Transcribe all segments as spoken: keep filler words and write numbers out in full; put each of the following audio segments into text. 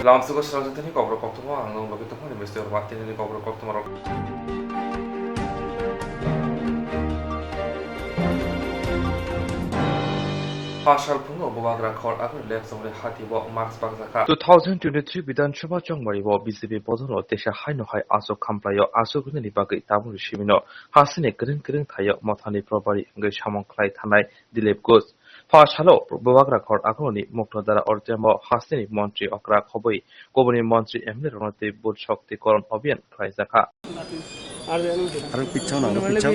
Lamsugo srangjakthani kokrok koktwma ang nwng logi tongmani misti horma tinini kokrok koktwma rok. Phasal phungo bubagra khor aguni lek chongri hati bo mask bakjakha. Two thousand twenty-three Bidhan Sabha chongmari bo B J P bodolo teisa haino hai aswk khamplaio aswk wnini bagwi tabukni simino hasteni kwrwng kwrwng thaio mothani probari wngwi samung khlai thanai Dilip Ghosh. Phasalo bubagra khor akhorni Muktadara Orjamo hasteni montri okra khobwi kubuni montri M L A rokno tei vote shokti koron abhiyan khlaijakha. Aro pichhao na, aro pichhao.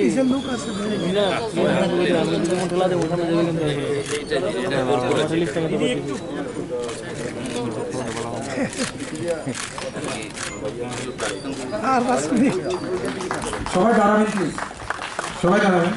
সবাই দাঁড়াবেন, প্লিজ। সবাই দাঁড়াবেন।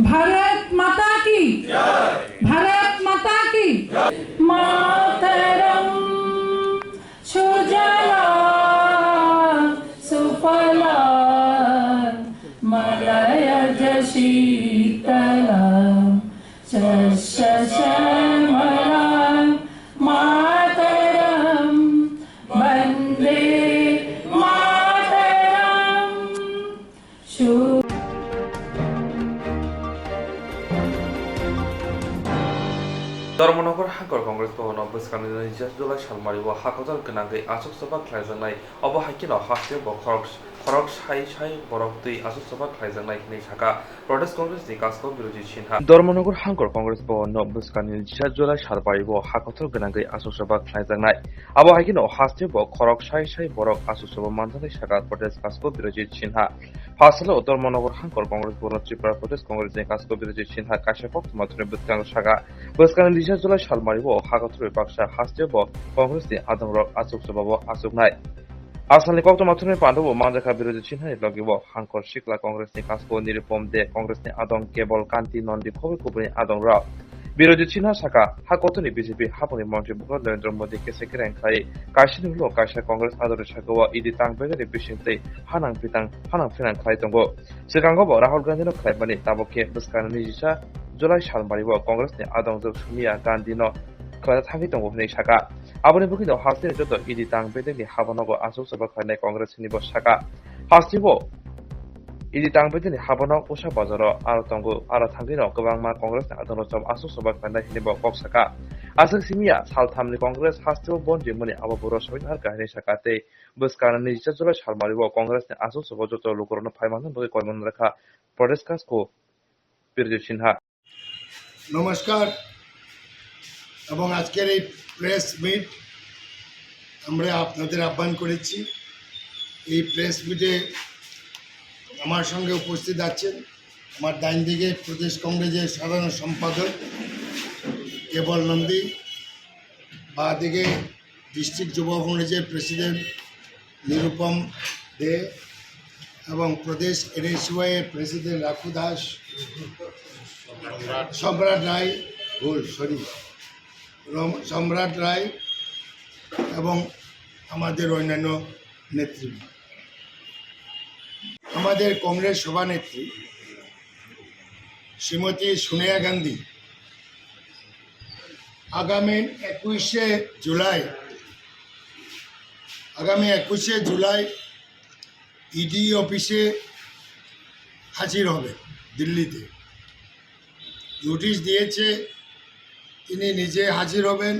ভারত মাতা কি? ভারত মাতা কি? মাতরম। সুজলা সুফলা মলয়জ শীতলা শস্য শ্যামলা মাতরম বন্দে মাতরম। Su- Dharmanagar Hangkor Congress Bhavan o bwskangni naiwi July salmari o ha kotor gwnangwi achuk choba khlaijaknai. Obo hai kheno hasteo bo khorok, khorok sai sai borok twi achuk choba khlaijaknai hinwi sakha Pradesh Congress ni Kasko Birojit Sinha. Dharmanagar Hangkor Congress Bhavan no bwskangni July salmari o ha kotor gwnangwi achuk choba khlaijaknai. Abo hai kheno hasteo bo khorok sai sai borok achuk choba manjaknai sakha Pradesh Kasko Birojit Sinha. Phasalo Dharmanagar Hangkor Congress Bhavan Tripura Pradesh Congress ni Kasko Birojit Sinha kaisa koktwma thani bwskango sakha. Bwskangni July salmari o ha kotor bai baksa hasteo bo Congress ni adongrok achuk choba bo achuknai. Asalni koktwma thani pando bo manjakha Birojit Sinha ni logi bo Hangkor Sikla Congress ni Kasko Nirupom De, Congress ni adong Kebal Kanti Nondi khobwi kubuni adongrok. Birojit Sinha sakha, ha kotorni B J P hapungni montri bukhuk Narendra Modi kesa kereng khlai kaisini ulo kaisa Congress adoni sakao E D tang begani bising tei hanang pitang hanang phinang khlai tongo. Swkango bo Rahul Gandhino khlaimani, tabuk khe bwskangni nijisa July salmari o Congressni adongjwk Sonia Gandhino khlaina thangwi tongo hwnwi sakha. Aboni bagwino hasteni joto E D tang bedekni habanogo achuk choba khlainai Congress hwnwi bo sakha. Hasteo E D tang bedekni habanok Usha Bazaro aro tongo, aro thangwino kwbangma Congressni adongrok achuk choba khlainai hwnwi bo kok sakha. Aswk simiya salthamni Congress hasteo bon rimani abo buro soinarkha hwnwi sakha tei bwskangni nijisa July salmari o Congressni achuk choba joto lukurokno phaimanna bagwi koimon rwkha Pradesh Kasko Birojit Sinha. নমস্কার এবং আজকের এই press meet আমরা আপনাদের আহ্বান করেছি। এই প্রেস মিটে আমার সঙ্গে উপস্থিত আছেন আমার ডাইন দিকে প্রদেশ কংগ্রেসের সাধারণ সম্পাদক কেবল নন্দী, বাঁ দিকে ডিস্ট্রিক্ট যুব কংগ্রেসের প্রেসিডেন্ট নিরুপম দে এবং প্রদেশ এনএসইউআই এর প্রেসিডেন্ট রাখু দাস, সম্রাট রায়, ভুল, সরি, রম-, সম্রাট রায় এবং আমাদের অন্যান্য নেতৃবৃন্দ। আমাদের কংগ্রেস সভানেত্রী শ্রীমতী সোনিয়া গান্ধী আগামী একুশে জুলাই, আগামী একুশে জুলাই ইডি অফিসে হাজির হবে দিল্লিতে। নোটিশ দিয়েছে, তিনি নিজে হাজির হবেন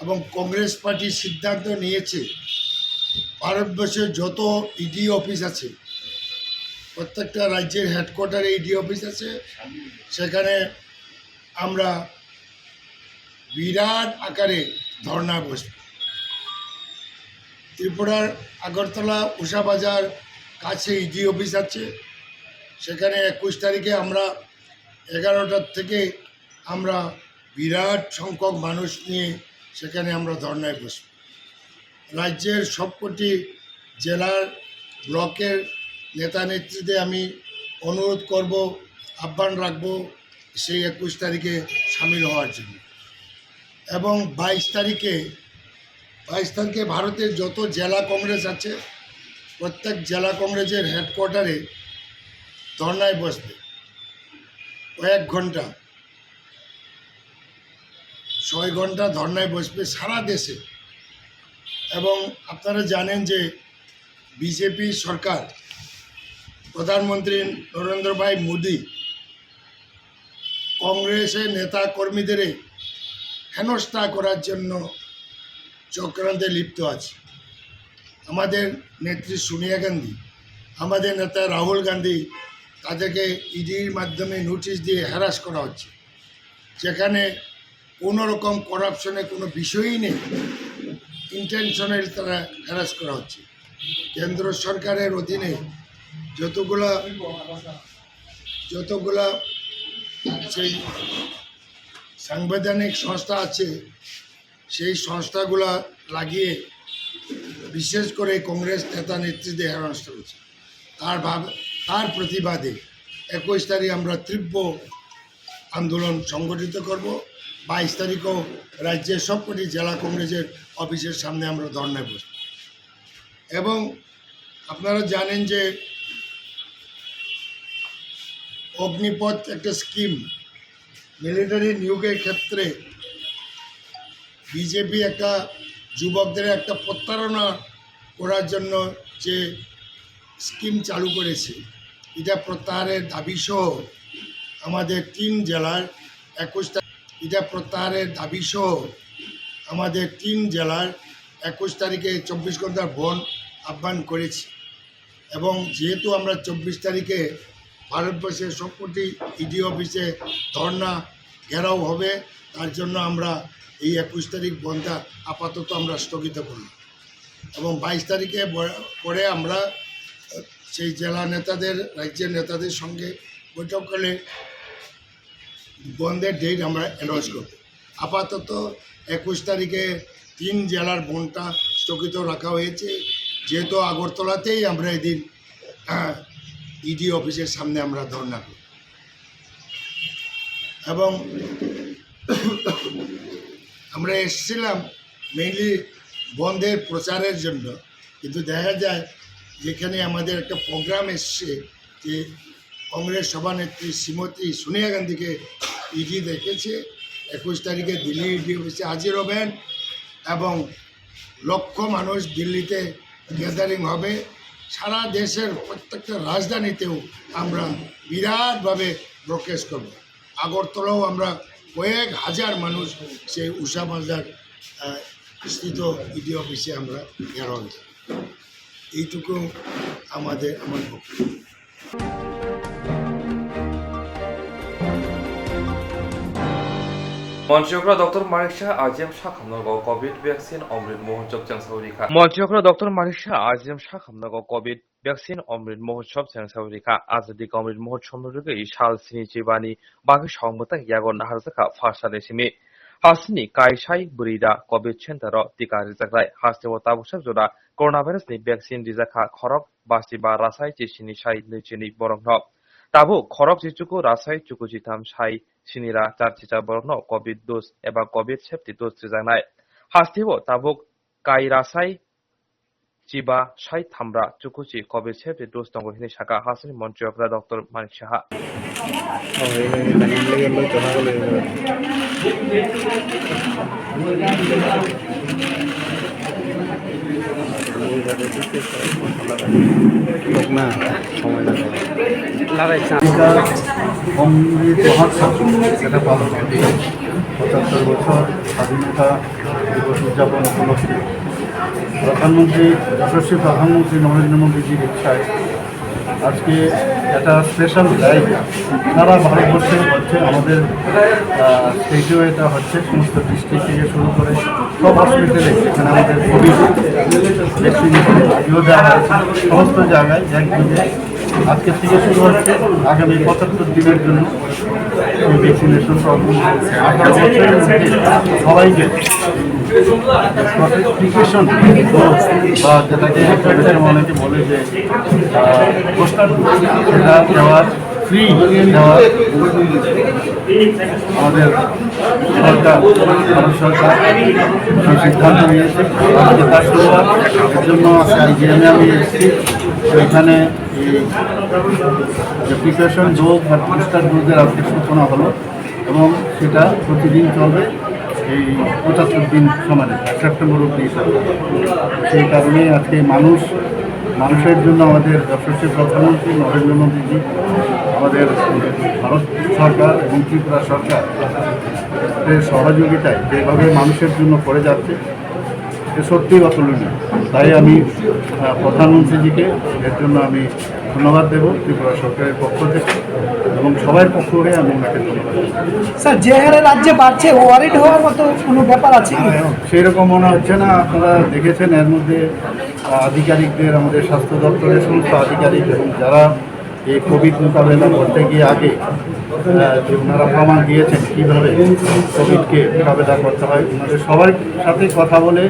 এবং কংগ্রেস পার্টি সিদ্ধান্ত নিয়েছে ভারতবর্ষের যত ইডি অফিস আছে, প্রত্যেকটা রাজ্যের হেডকোয়ার্টারে ইডি অফিস আছে, সেখানে আমরা বিরাট আকারে ধর্ণা বসব। ত্রিপুরার আগরতলা উষা বাজার কাছে ইডি অফিস আছে, সেখানে একুশ তারিখে আমরা এগারোটার থেকে আমরা বিরাট সংখ্যক মানুষ নিয়ে সেখানে আমরা ধর্ণায় বসব। রাজ্যের সবকটি জেলার ব্লকের নেতা নেতৃত্বে আমি অনুরোধ করব, আহ্বান রাখব সেই একুশ তারিখে সামিল হওয়ার জন্য। এবং বাইশ তারিখে বাইশ তারিখে ভারতের যত জেলা কংগ্রেস আছে, প্রত্যেক জেলা কংগ্রেসের হেডকোয়ার্টারে ধর্নায় বসবে। কয়েক ঘন্টা, ছয় ঘন্টা ধর্নায় বসবে সারা দেশে। এবং আপনারা জানেন যে বিজেপি সরকার, প্রধানমন্ত্রী নরেন্দ্র ভাই মোদী কংগ্রেসের নেতা কর্মীদের হেনস্থা করার জন্য চক্রান্তে লিপ্ত আছে। আমাদের নেত্রী সোনিয়া গান্ধী, আমাদের নেতা রাহুল গান্ধী, তাদেরকে ইডির মাধ্যমে নোটিশ দিয়ে হ্যারাস করা হচ্ছে, যেখানে কোনো রকম করাপশনের কোনো বিষয়ই নেই, ইন্টেনশনাল তারা হ্যারাস করা হচ্ছে। কেন্দ্র সরকারের অধীনে যতগুলা যতগুলা সেই সাংবিধানিক সংস্থা আছে, সেই সংস্থাগুলা লাগিয়ে বিশেষ করে কংগ্রেস নেতা নেত্রীদের হেনস্থা করছে। তার ভাব, তার প্রতিবাদে একুশ তারিখ আমরা তীব্র আন্দোলন সংগঠিত করব। বাইশ তারিখও রাজ্যের সবকটি জেলা কংগ্রেসের অফিসের সামনে আমরা ধর্নায় বসব। এবং আপনারা জানেন যে অগ্নিপথ একটা স্কিম, মিলিটারি নিয়োগের ক্ষেত্রে বিজেপি একটা যুবকদের একটা প্রতারণা করার জন্য যে স্কিম চালু করেছে, এটা প্রত্যাহারের দাবি সহ আমাদের তিন জেলার একুশ তা-, এটা প্রত্যাহারের দাবি সহ আমাদের তিন জেলার একুশ তারিখে চব্বিশ ঘন্টার বন্ধ আহ্বান করেছি। এবং যেহেতু আমরা চব্বিশ তারিখে ভারতবর্ষের সবকটি ইডি অফিসে ধর্না ঘেরাও হবে, তার জন্য আমরা এই একুশ তারিখ বন্ধটা আপাতত আমরা স্থগিত করলাম। এবং বাইশ তারিখে ব-, পরে আমরা সেই জেলা নেতাদের, রাজ্যের নেতাদের সঙ্গে বৈঠক করে বন্ধের ডেট আমরা অ্যানাউন্স করব। আপাতত একুশ তারিখে তিন জেলার বন্ধটা স্থগিত রাখা হয়েছে, যেহেতু আগরতলাতেই আমরা এদিন, আহ, ইডি অফিসের সামনে আমরা ধর্ণা করব। এবং আমরা এসেছিলাম মেইনলি বন্ধের প্রচারের জন্য, কিন্তু দেখা যায় যেখানে আমাদের একটা প্রোগ্রাম এসছে যে কংগ্রেস সভানেত্রী শ্রীমতী সোনিয়া গান্ধীকে ইডি দেখেছে, একুশ তারিখে দিল্লি ইডি অফিসে হাজির হবেন এবং লক্ষ মানুষ দিল্লিতে গ্যাদারিং হবে। সারা দেশের প্রত্যেকটা রাজধানীতেও আমরা বিরাটভাবে ব্রডকাস্ট করব। আগরতলাও আমরা কয়েক হাজার মানুষ সেই উষা বাজার, আহ, স্থিত ইডি অফিসে আমরা ঘেরাও হয়ে যাব। এইটুকু আমাদের, আমার বক্তব্য। Monchokra Doctor Manik Saha R G M sakhamno go Covid vaccine Amrit Mahotsav chengsawi rikha. Monchokra Doctor Manik Saha R G M sakhamno go Covid vaccine Amrit Mahotsav chengsawi rikha. Azadi Amrit Mahotsav no rwgwi sal sini chibani bagwi song mwtak yago naharjakha first sal simi. Hasini kaisai bwrwi da Covid center o tika rijaknai. Hasteo tabuksa jora coronavirus ni vaccine rijakha khorok basi ba rasai chisini sai nwi chini borokno. Tabuk khorok chichuku rasai chuku chitham sai sini ra char chicha borokno Covid dose eba Covid safety dose rijaknai. Hasteo tabuk kai rasai chiba sai thamra chukuchi Covid safety dose tongo hinwi saka hasini Monchokra Doctor Manik Saha. এটা অমৃত মহোৎসব, এটা পালন করছে পঁচাত্তর বছর স্বাধীনতা দিবস উদযাপন উপলক্ষে। প্রধানমন্ত্রী, যশস্বী প্রধানমন্ত্রী নরেন্দ্র মোদীজির ইচ্ছায় আজকে একটা স্পেশাল ড্রাইভ সারা ভারতবর্ষে হচ্ছে, আমাদের, আহ, স্টেটেও এটা হচ্ছে, সমস্ত ডিস্ট্রিক্ট থেকে শুরু করে সব হসপিটালে এখানে আমাদের কোভিড ভ্যাকসিন ইয়েও দেওয়া হয়েছে। সমস্ত জায়গায় একযোগে আজকে থেকে শুরু হচ্ছে, আগামী পঁচাত্তর দিনের জন্য এই ভ্যাকসিনেশন চলবে। আঠারো বছরের মধ্যে সবাইকে প্রিপারেশন বা যেটাকে অনেকে বলে যে, আহ, বুস্টার ডোজ, সেটা দেওয়ার ফ্রি দেওয়া আমাদের সরকার, ভারত সরকার যে সিদ্ধান্ত নিয়েছে, আমাদের কাজ করবো। এর জন্য আজকে আইজিএমে আমি এসেছি। তো এখানে এই যে প্রিপারেশন ডোজ বা বুস্টার ডোজের আজকে সূচনা হলো এবং সেটা প্রতিদিন চলবে এই পঁচাত্তর দিন সমানে, সেপ্টেম্বর অবধি চলবে। সেই কারণেই আজকে মানুষ, মানুষের জন্য আমাদের যশস্বী প্রধানমন্ত্রী নরেন্দ্র মোদীজি, আমাদের ভারত সরকার এবং ত্রিপুরা সরকার এর সহযোগিতায় যেভাবে মানুষের জন্য করে যাচ্ছে, এ সত্যিই অতুলনীয়। তাই আমি, আহ, প্রধানমন্ত্রীজিকে এর জন্য আমি ধন্যবাদ দেব ত্রিপুরা সরকারের পক্ষ থেকে এবং সবার পক্ষ হয়ে আমি ওনাকে ধন্যবাদ দেব। স্যার, যে হারে রাজ্যে বাড়ছে, ওয়ারিড হওয়ার মতো কোনো ব্যাপার আছে কি? সেই রকম মনে হচ্ছে না। আপনারা দেখেছেন এর মধ্যে, আহ, আধিকারিকদের, আমাদের স্বাস্থ্য দপ্তরের সমস্ত আধিকারিক এবং যারা এই কোভিড মোকাবেলা করতে গিয়ে আগে, আহ, যে ওনারা প্রমাণ দিয়েছেন কীভাবে কোভিডকে মোকাবেলা করতে হয়, ওনাদের সবার সাথে কথা বলে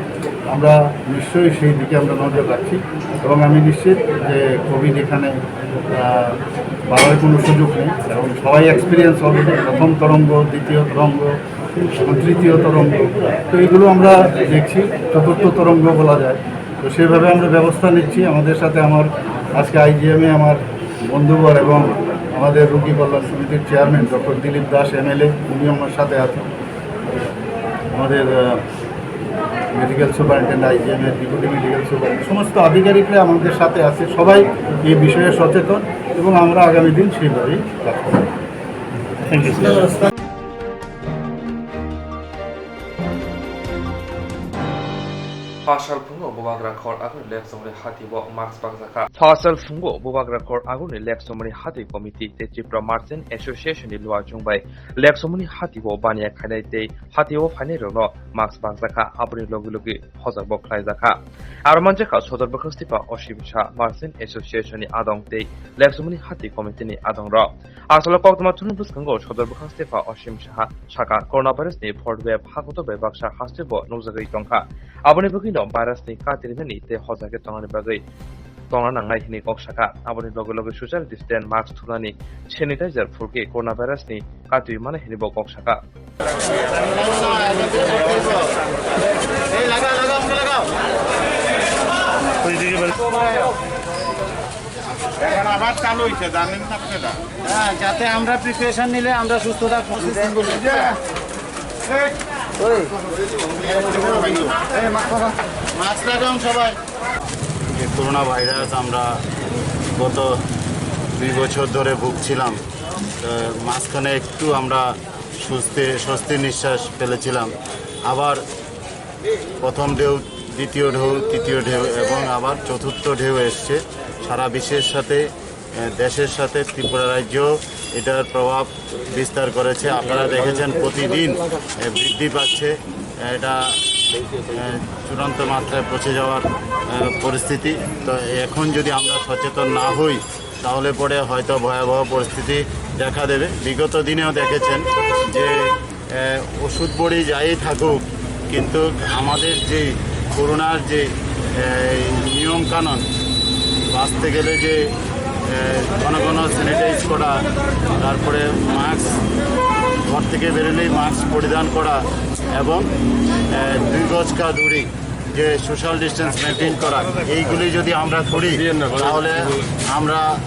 আমরা নিশ্চয়ই সেই দিকে আমরা নজর রাখছি এবং আমি নিশ্চিত যে কোভিড এখানে, আহ, বাড়ার কোনো সুযোগ নেই এবং সবাই এক্সপিরিয়েন্স অলরেডি, প্রথম তরঙ্গ, দ্বিতীয় তরঙ্গ এবং তৃতীয় তরঙ্গ, তো এগুলো আমরা দেখছি, চতুর্থ তরঙ্গ বলা যায়। তো সেভাবে আমরা ব্যবস্থা নিচ্ছি। আমাদের সাথে আমার আজকে আইজিএমে আমার বন্ধুবর এবং আমাদের রোগী কল্যাণ সমিতির চেয়ারম্যান ডক্টর দিলীপ দাস এমএলএ, উনিও আমার সাথে আছেন। আমাদের, আহ, মেডিকেল সুপারিনটেন্ডেন্ট, আইজিএম এর ডেপুটি মেডিকেল সুপারিনটেন্ডেন্ট, সমস্ত আধিকারিকরা আমাদের সাথে আছে, সবাই এই বিষয়ে সচেতন এবং আমরা আগামী দিন সেইভাবেই কাজ করব। Thank you, sir. Phasal phungo Bubagra khor aguni lek chomri hati o mask bakjakha. Phasal phungo Bubagra khor aguni lek chomri hati committee tei Tripura Merchant Association ni luachung bai lek chomri hati o baniya khainai tei hati o phainai rokno mask bakjakha, aboni logi logi hojak bo khlaijakha. Aro manjakha Sodor Bwkhak Stipa Osim Saha Merchant Association ni adong tei lek chomri hati committee ni adong rok. Asalo koktwma thumni bwskango Sodor Bwkhak Stipa Osim Saha saka, coronavirus ni fourth wave ha kotor bai baksa haste bo nukjagwi tongkha. Aboni bagwino virus ni katirinani tei hojagwi tongnani bagwi tongna nangnai hinwi kok saka. Aboni loge loge social distance, mask thumnani, sanitizer phurkhe coronavirus ni katwi mano hinwi bo kok saka. এখন আবার চালু হয়েছে, জানেন না আপনারা? হ্যাঁ, যাতে আমরা প্রিপারেশন নিলে আমরা সুস্থ থাকবো। মাস্ক লাগান সবাই। এই করোনা ভাইরাস আমরা গত দুই বছর ধরে ভুগছিলাম। তো মাঝখানে একটু আমরা স্বস্তি, স্বস্তির নিঃশ্বাস ফেলেছিলাম। আবার প্রথম ঢেউ, দ্বিতীয় ঢেউ, তৃতীয় ঢেউ এবং আবার চতুর্থ ঢেউ এসছে। সারা বিশ্বের সাথে, আহ, দেশের সাথে ত্রিপুরা রাজ্য এটার প্রভাব বিস্তার করেছে। আপনারা দেখেছেন প্রতিদিন, আহ, বৃদ্ধি পাচ্ছে। আহ, এটা, আহ, চূড়ান্ত মাত্রায় পৌঁছে যাওয়ার, আহ, পরিস্থিতি। তো এখন যদি আমরা সচেতন না হই, তাহলে পরে হয়তো ভয়াবহ পরিস্থিতি দেখা দেবে। বিগত দিনেও দেখেছেন যে, আহ, ওষুধ বড়ি যাই থাকুক, কিন্তু আমাদের যে করোনার যে, আহ, নিয়ম কানুন, বাঁচতে গেলে যে, আহ, ঘন ঘন স্যানিটাইজ করা, তারপরে মাস্ক, ঘর থেকে বেরোলেই মাস্ক পরিধান করা এবং, আহ, দুই গজ কা দূরি, যে সোশ্যাল ডিস্টেন্স মেনটেন করা, এইগুলি যদি আমরা করি, তাহলে আমরা, আহ,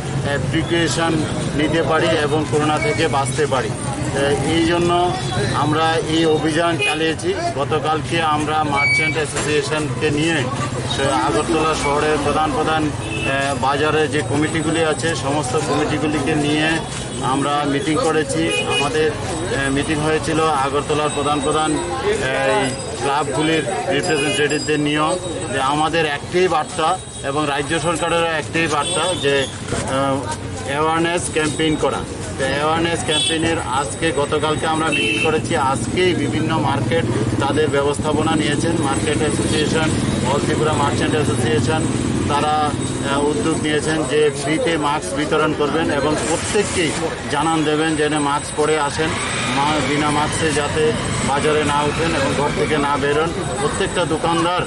প্রিপারেশন নিতে পারি এবং করোনা থেকে বাঁচতে পারি। আহ, এই জন্য আমরা এই অভিযান চালিয়েছি। গতকালকে আমরা মার্চেন্ট অ্যাসোসিয়েশনকে নিয়ে স-, আগরতলা শহরের প্রধান প্রধান, আহ, বাজারে যে কমিটিগুলি আছে, সমস্ত কমিটিগুলিকে নিয়ে আমরা মিটিং করেছি। আমাদের, আহ, মিটিং হয়েছিল আগরতলার প্রধান প্রধান, আহ, এই ক্লাবগুলির রিপ্রেজেন্টেটিভদের নিয়েও, যে আমাদের একটাই বার্তা এবং রাজ্য সরকারেরও একটাই বার্তা যে, আহ, অ্যাওয়ারনেস ক্যাম্পেইন করা। তো অ্যাওয়ারনেস ক্যাম্পেইনের আজকে, গতকালকে আমরা মিটিং করেছি, আজকেই বিভিন্ন মার্কেট তাদের ব্যবস্থাপনা নিয়েছেন, market association, all Tripura merchant association, তারা, আহ, উদ্যোগ নিয়েছেন যে ফ্রিতে মাস্ক বিতরণ করবেন এবং প্রত্যেককেই জানান দেবেন যেন মাস্ক পরে আসেন, মা-, বিনা মাস্কে যাতে বাজারে না উঠেন এবং ঘর থেকে না বেরোন। প্রত্যেকটা দোকানদার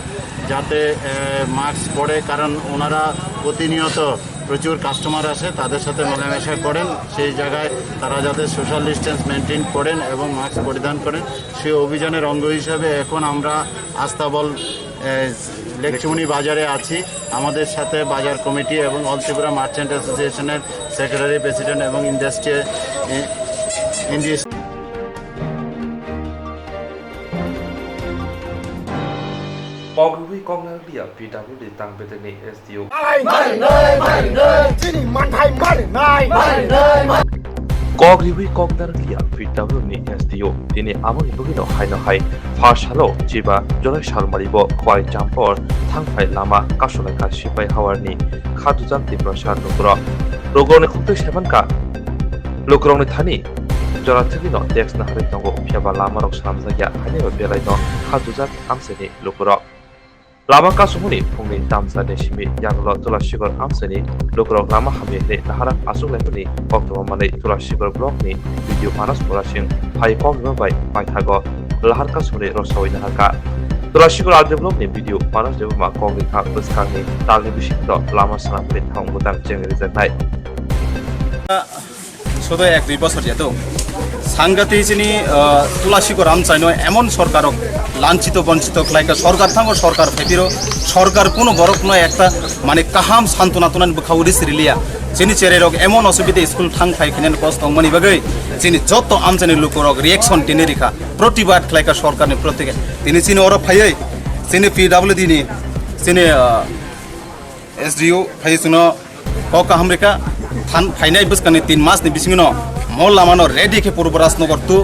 যাতে, আহ, মাস্ক পরে, কারণ ওনারা প্রতিনিয়ত প্রচুর কাস্টমার আসে, তাদের সাথে মেলামেশা করেন, সেই জায়গায় তারা যাতে সোশ্যাল ডিস্টেন্স মেনটেন করেন এবং মাস্ক পরিধান করেন, সেই অভিযানের অঙ্গ হিসাবে এখন আমরা আস্তাবল, এ, লেকচুমনি বাজারে আছি। আমাদের সাথে বাজার কমিটি এবং অল ত্রিপুরা মার্চেন্ট অ্যাসোসিয়েশনের সেক্রেটারি, প্রেসিডেন্ট এবং ইন্ডাস্ট্রি, এ, industry Kok rwui kok narwkliya P W D tang bedekni S D O. Chini manthai marinai. Kok rwui kok narwkliya P W D ni S D O. Tini aboni bagwino haino hai pha salo chiba Jolai Salmari bo Khowai Champor thangphai lama kasulaikha Sipai Hawarni Khadujak Tiprasa lukurok. Lukurokni khukti saimankha lukurokni thani jora thwgwino tax naharwi tongo, phiyaba lamarok swnamjakya hainaiba belaino Khadujak amchaini lukurok. Lama kasumuni phungni damsani simi yagulo Tulasikor amchaini lukurok lama hamya hinwi naharang achuklaimani koktwma manwi Tulasikor blockni B D O Manas Borasing phai kokrwma bai maithago lahar kasumuni rwsawi naharkha. Tulasikor R D blockni B D O Manas Debbarma kok rikha bwskangni talni bisingo lama swnamwi thang bwtang chengrijaknai. শুধু এক দুই বছর যেহেতু সাংঘাতিক চিনি তুলাসিকো রামচাইনো এমন সরকারও লাঞ্ছিত বঞ্চিত খাইকা সরকার থাকো সরকার ফেবিরো সরকার কোনো বরক নয় একটা মানে কাহাম সান্ত্বনা তোনানি বখা উদিস রিলিয়া চিনি চেরেরক এমন অসুবিধা স্কুল থাং ফাই খেনেন কষ্ট মনি বাগৈ চিনি যত আমচানি লোকরক রিয়েকশন টিনি রিখা প্রতিবাদ খাইকা সরকারনি প্রত্যেকে তিনি চিনি ওরা ফাইয়ে চিনি পিডাব্লিউডি ni চিনি এসডিও ফাইয়ে চিনো Kok kaham rikha, than phainai bwskangni tin masni bisingno mo lamano ready khe Purbo Rajnagar tu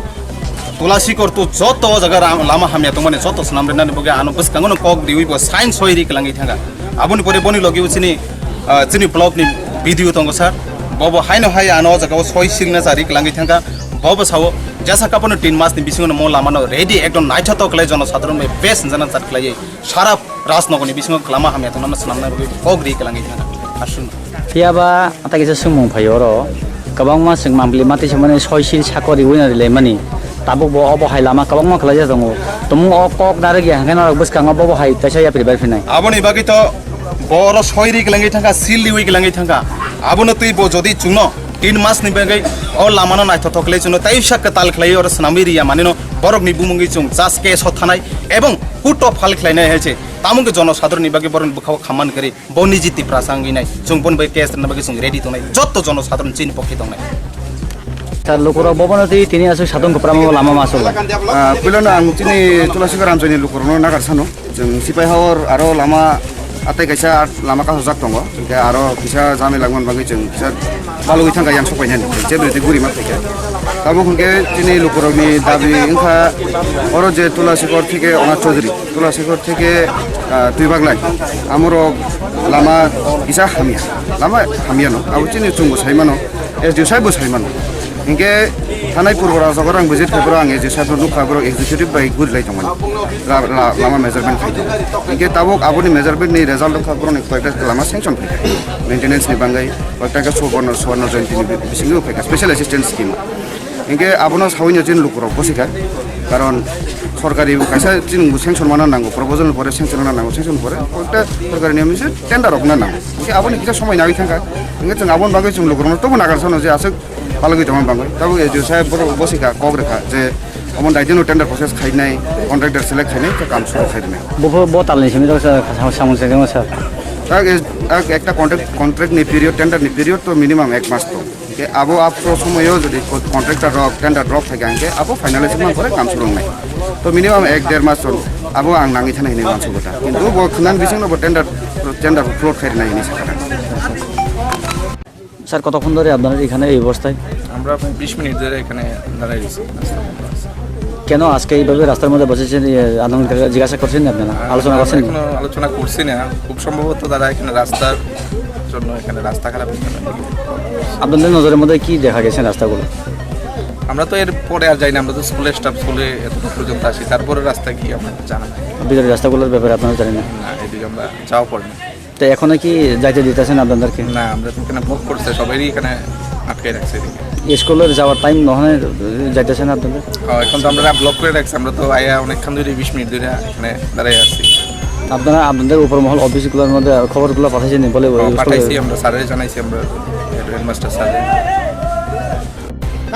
Tulasikor tu joto o jaga ram- lama hamya tongmani joto swnam rinani bagwi ano bwskango no kok riwi bo sign soi ri kwlangwi thangkha. Aboni pore boni logi o chini, ah, chini block ni B D O tongo sir. Bobo haino hai ano o jaga o soi signature ri kwlangwi thangkha. Bobo sao jesa kapono tin masni bisingo no mo lamano ready ekdom naithotok khlai jono sadharon bai best jana chat khlaiwi. Sara Rajnagarni bisingo kwlama hamya tongna swnamnai bagwi kok ri kwlangwi thangkha. Aswk. Phiya ba atai kisa swngmung phai oro. Kwbangma swng mambli mati samani soi sil sakori wina rilaimani. Tabuk bo obo hai lama kwbangma khlaijak tongo. Tumung o kok narwk ya hwnkhe norok bwskango bobo hai kaisa yapri bai phinai. Aboni bagwi to bo oro soi ri kwlangwi thangkha, sil riwi kwlangwi thangkha. Abono twi bo jodi chwngno tin masni bagwi o lamano naithothok khlai chwngno tei uisa kwtal khlai oro swnamwi riya manino borokni bumungwi chwng just case o thanai ebong court o file khlainai hai se. Tamo khe jono sadharonni bagwi borokni bwkhao khamman kwrwi bo niji Tiprasa wngwi nai. Chwng boni bai case rwna bagwi chwng ready tongnai. Jotto jono sadharon chini pokhe tongnai. Sir, lukurok bobono twi tini aswk satung kwprama lama ma aswk. Ah, puilano ang chini Tulasikor Ramchaini lukurokno nagar sano. Chwng Sipai Hawar aro lama atai kaisa lama kasojak tongo. Hwnkhe aro kisa jami langmani bagwi chwng kisa balugwi thangkha yang sopainani. Jebri twi guri ma phaikha. Tabuk hwnkhe chini lukurokni dabi wngkha oro je Tulasikor thike Onath Chaudhary. Tulasikor theke, ah, Twibaglai. Amorok lama kisa hamya. Lama hamya no. Abo chini chwngbo sai mano. S D O saibo sai mano. Hinkhe thanai Purbo Rajnagar ang visit khai borok ang S D O saibno nukha borok executive bai guri lai tongmani. La-, la-, lama measurement khai tongo. Hinkhe tabuk aboni measurement ni result wngkha borokni koyekta lama sanction phaikha. Maintenance ni bagwi koyekta khe Subarna, Subarna Jayanti ni bi-, bisingo phaikha special assistance scheme. Hinkhe abono sawino chini lukurok bosikha, karon sorkari bo kaisa chini bo sanction mana nango, proposal pore sanction mana nango, sanction pore koyekta sorkari niyom se tender rok na nango. Hinkhe aboni kisa somoi nagwi thangkha, hinkhe chwng aboni bagwi chwng lukurokno tobo nagar sano je aswk palagwi tongma bagwi. Tabuk S D O saheb borok bosikha kok rwkha je omo daitino tender process khainai, contractor select khainai, tei kam suru khainai. Bo, bo talni simi rok sa-, sa-, samung se sir. Tak es-, tak ekta contract, contract ni period, tender ni period to minimum ek mas to. Hinkhe abo aphuru somoyo jodi co-, contractor rok, tender rok phaikha hinkhe abo finalize wngma pore kam suru wngnai. To minimum ek der mas chwng abo ang nangwi thani hinwi uansukgo ta. Kintu bo khwnani bisingno bo tender, tender float khai rwnai hinwi sakha ta. Sir, কতক্ষণ ধরে আপনারা এখানে এই অবস্থায়? আমরা প্রায় বিশ মিনিট ধরে এখানে দাঁড়ায় রয়েছি, রাস্তার মধ্যে আছি। কেন আজকে এইভাবে রাস্তার মধ্যে বসেছেন, ইয়ে, আন্দোলন করে জিজ্ঞাসা করছেন আপনারা? আলোচনা আমরা করছেন? এখনো আলোচনা করছি না, খুব সম্ভবত তারা এখানে রাস্তার জন্য এখানে রাস্তা খারাপের জন্য। আপনাদের নজরের মধ্যে কি দেখা গেছে রাস্তাগুলো? আমরা তো এর পরে আর যাই না, আমরা তো স্কুলের স্টাফ, স্কুলে এতটুকু পর্যন্ত আসি, তারপরে রাস্তা কি আমার জানা নাই। ভিতরে রাস্তাগুলোর ব্যাপারে আপনারা জানেন না? না, এদিকে আমরা যাওয়া পড়ে না। তো এখনো কি যাইতে দিতেছেন আপনাদেরকে? না, আমরা তো এখানে ব্লক করছে, সবাইরই এখানে আটকে রাখছে এদিকে। স্কুলের যাওয়ার টাইম ওখানে যাইতেছেন আপনাদের? ও, এখন তো আমরা ব্লক করে রাখছি, আমরা তো আয়া অনেকক্ষণ ধরে, বিশ মিনিট ধরে এখানে দাঁড়ায় আছি। আপনারা আপনাদের উপর মহল অফিসগুলোর মধ্যে খবরগুলো পাঠাইছেন বলে? হ্যাঁ, পাঠাইছি আমরা, স্যারে জানাইছি আমরা, হেডমাস্টার স্যারে।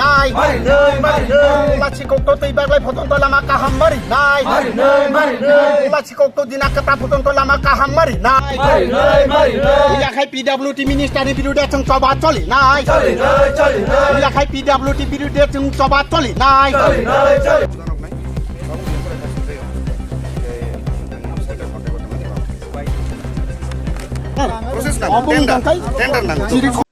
নাই, মারি নাই, মারি নাই। Ula chikok to tei baglai photon to lama kaham mari nai. Mari nai, mari nai. Ula chikok to dina kata photon to lama kaham mari nai. Mari nai, mari nai. Ula khai P W D minister ni birude chung choba choli nai. Choli nai, choli nai. Ula khai P W D birude chung choba choli nai. Choli nai, choli. Process nang, tender, tender nang.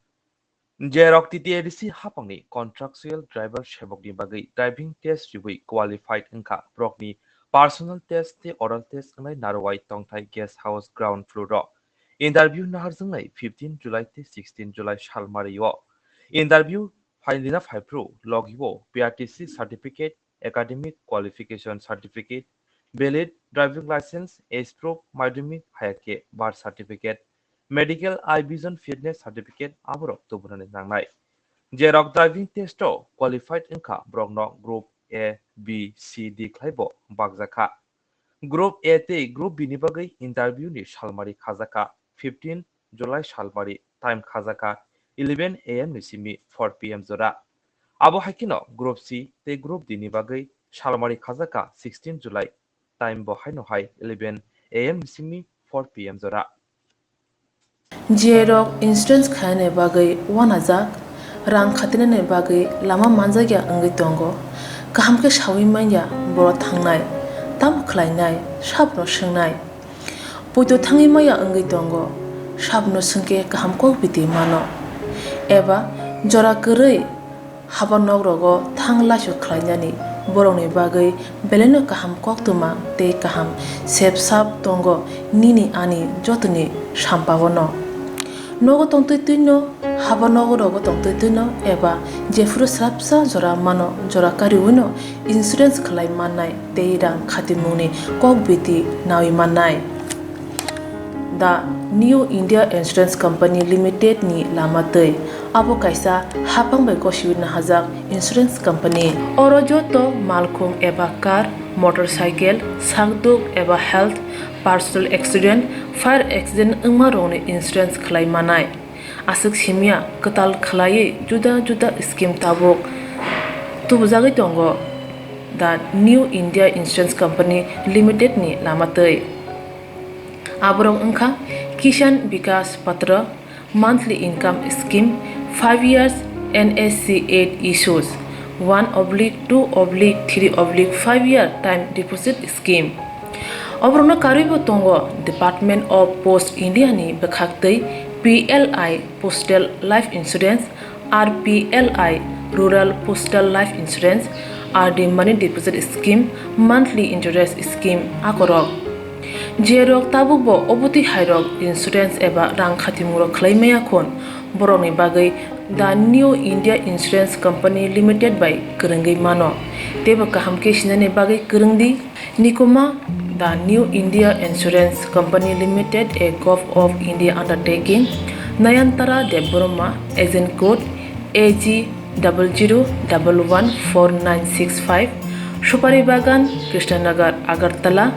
Jerok T T A D C hapangni contractual driver sebokni bagwi driving test riwi qualified wngkha borokni personal test tei oral test wngnai Narwai tongthai guest house ground floor o. Interview naharjaknai fifteen July tei sixteen July salmari o. Interview phailina phaiphru logi o P R T C certificate, academic qualification certificate, valid driving license, age proof, madhyamik hayakhe birth certificate, medical eye vision fitness certificate aborok tubunani nangnai. Jerok driving test o qualified wngkha borokno group A, B, C, D khlaibo bakjakha. Group A tei Group B ni bagwi interview ni salmari khajakha fifteen July salmari, time khajakha eleven A M ni simi four P M jora. Abo hai kheno Group C tei Group D ni bagwi salmari khajakha sixteen July, time bo haino hai eleven A M ni simi four P M jora. Jerok insurance khainani bagwi uanajak, rang khatinani bagwi lama manjakya wngwi tongo. Kaham khe saui manya boro thangnai, tamo khlainai, sabno swngnai. Poito thangwi maya wngwi tongo, sabno swngkhe kaham kok biti mano. Eba jora kwrwi haba nok rogo thang laisu khlainani borokni bagwi belaino kaham koktwma tei kaham sep sap tongo nini ani jotoni sampao no. Nogo tongtwi twino, haba nogo rogo tongtwi twino eba jephuru srapsa jora mano, jora kariwino insurance khlai mannai tei rang khatimungni kok biti naui mannai. The New India Insurance Company Limited ni lama twi. Abo kaisa hapang bai gosiwi nahajak insurance company. Oro joto malkhung eba car, motorcycle, sakduk eba health, personal accident, fire accident wngma rokni insurance khlai manai. Aswk simya kwtal khlaiwi juda juda scheme tabuk tubujagwi tongo The New India Insurance Company Limited ni lama twi. Aborok wngkha Kisan Vikas Patra, monthly income scheme, five years N S C eight issues, one oblique two oblique three oblique five year time deposit scheme. Oborokno karwibo tongo Department of Post India ni bwkhaktwi P L I Postal Life Insurance, R P L I Rural Postal Life Insurance, R D Money Deposit Scheme, Monthly Interest Scheme akorok. Jerok tabukbo obotwi hairok insurance eba rang khatimungrok khlai maya khun, borokni bagwi The New India Insurance Company Limited bai kwrwngwi mano. Teibo kaham khe sinani bagwi kwrwngdi. Nikuma, The New India Insurance Company Limited, a Govt of India undertaking, Nayantara Debbarma, agent code A G double zero double one four nine six five, Supari Bagan, Krishnanagar, Agartala,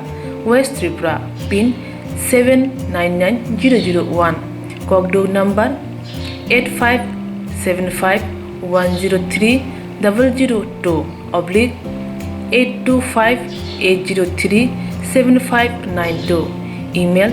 West Tripura, pin seven nine nine zero zero one, kokduk number eight five seven five one zero three double zero two oblique eight two five eight zero three seven five nine two, email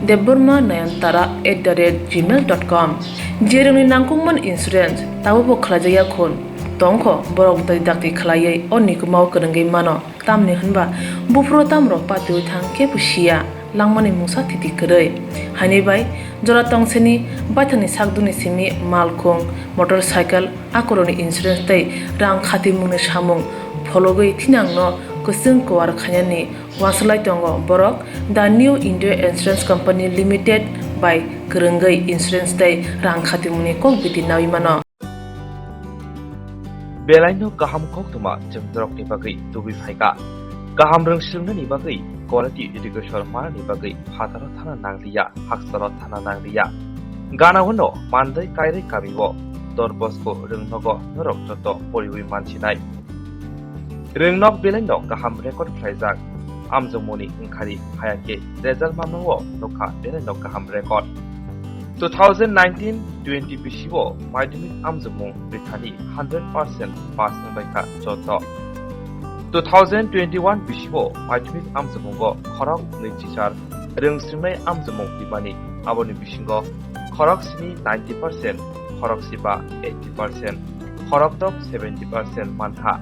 debbarma nayantara at the rate gmail dot com. Jerokni nangkukmani insurance tabukbo khlaijakya khun tongkho, borok dai dakti khlaiwi o nikumao kwrwngwi mano. Tamni hwnba buphuru tamrok patiwi thang kebo siya, langmani mungsa thiti kwrwi. Haini bai jora tongseni baithangni sakdukni simi malkhung, motorcycle, akorokni insurance tei rang khatimungni samung phologwi thinangno kwchwng kuar khainani uansuk lai tongo borok The New India Insurance Company Limited bai kwrwngwi insurance tei rang khatimungni kok biti naui mano. Belaino kaham koktwma chwng norokni bagwi tubui phaikha. Kaham rwng swrwngnani bagwi quality education manani bagwi phataro thana nangliya, hakchalo thana nangliya. Ganao no mandai kairwi kamio Don Bosco rwngnogo norok joto poriwi mansinai. Rwngnok belaino kaham record khlaijak. amjokmungni wngkhari haya khe result manmao nokha belaino kaham record. Two thousand nineteen twenty bisi o madhyamik amjokmung rithani hundred percent pass wngbaikha joto. Two thousand twenty-one bisi o madhyamik amjokmungo khorok nwi chichar rwngsringnai amjokmung ribani, aboni bisingo khorok sini ninety percent, khorok siba eighty percent, khorok dok seventy percent mankha.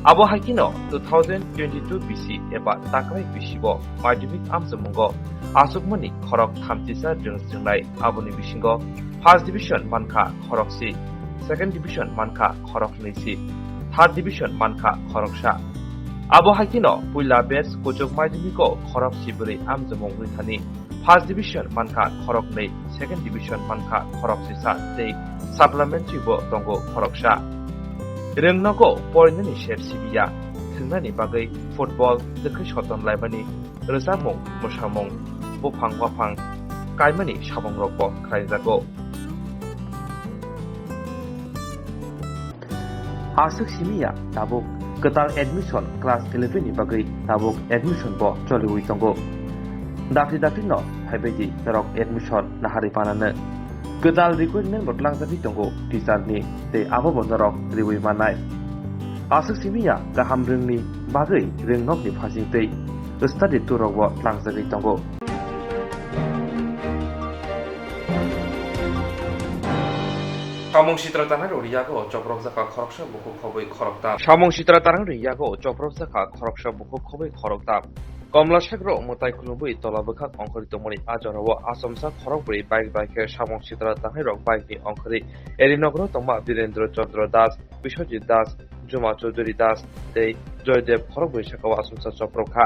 Abo hai kheno two thousand twenty-two bisi eba takrai bisi o madhyamik amjokmungo achukmani khorok thamchisa rwngsringnai, aboni bisingo first division mankha khorok si, second division mankha khorok nwi si, third division mankha khoroksa. Abo hai kheno puila batch kuchuk madhyamiko khorok sibri amjokmung rithani first division mankha khoroknwi, second division mankha khoroksisa tei supplementary bo tongo khoroksa. Rwngnogo porinani ser sibiya, thwngnani bagwi football twkhwi soton laimani, rwchapmung, mwsamung, buphang waphang kaimani sabongrokbo khlaijago. Aswk simi ya tabuk kwtal admission class eleven ni bagwi tabuk admission bo choliwi tongo. Dakti dakti no phaibaidi norok admission naharwi panano. Kwtal requirement bo tlangjagwi tongo teacher ni tei abo bo norok riwi mannai. Aswk simi ya kaham rwngni bagwi rwngnokni phasing tei study tour rok bo tlangjagwi tongo. Samung sitra tanai rok yago choprok jaka khoroksa bukhuk khobwi khorokta. Samung sitra tanai rok yago choprok jaka khoroksa bukhuk khobwi khorokta. Komla sakrok mwtai khulumwi tola bwkhak ongkhorwi tongmani a jorao achomsa khorokbrwi bike bai khe samung sitra tanai rok bike ni ongkhorwi Eri nogoro tongma Birendra Chandra Das, Biswajit Das, Juma Chaudhary Das tei Joydev khorokbrwi sakao achomsa choprok kha.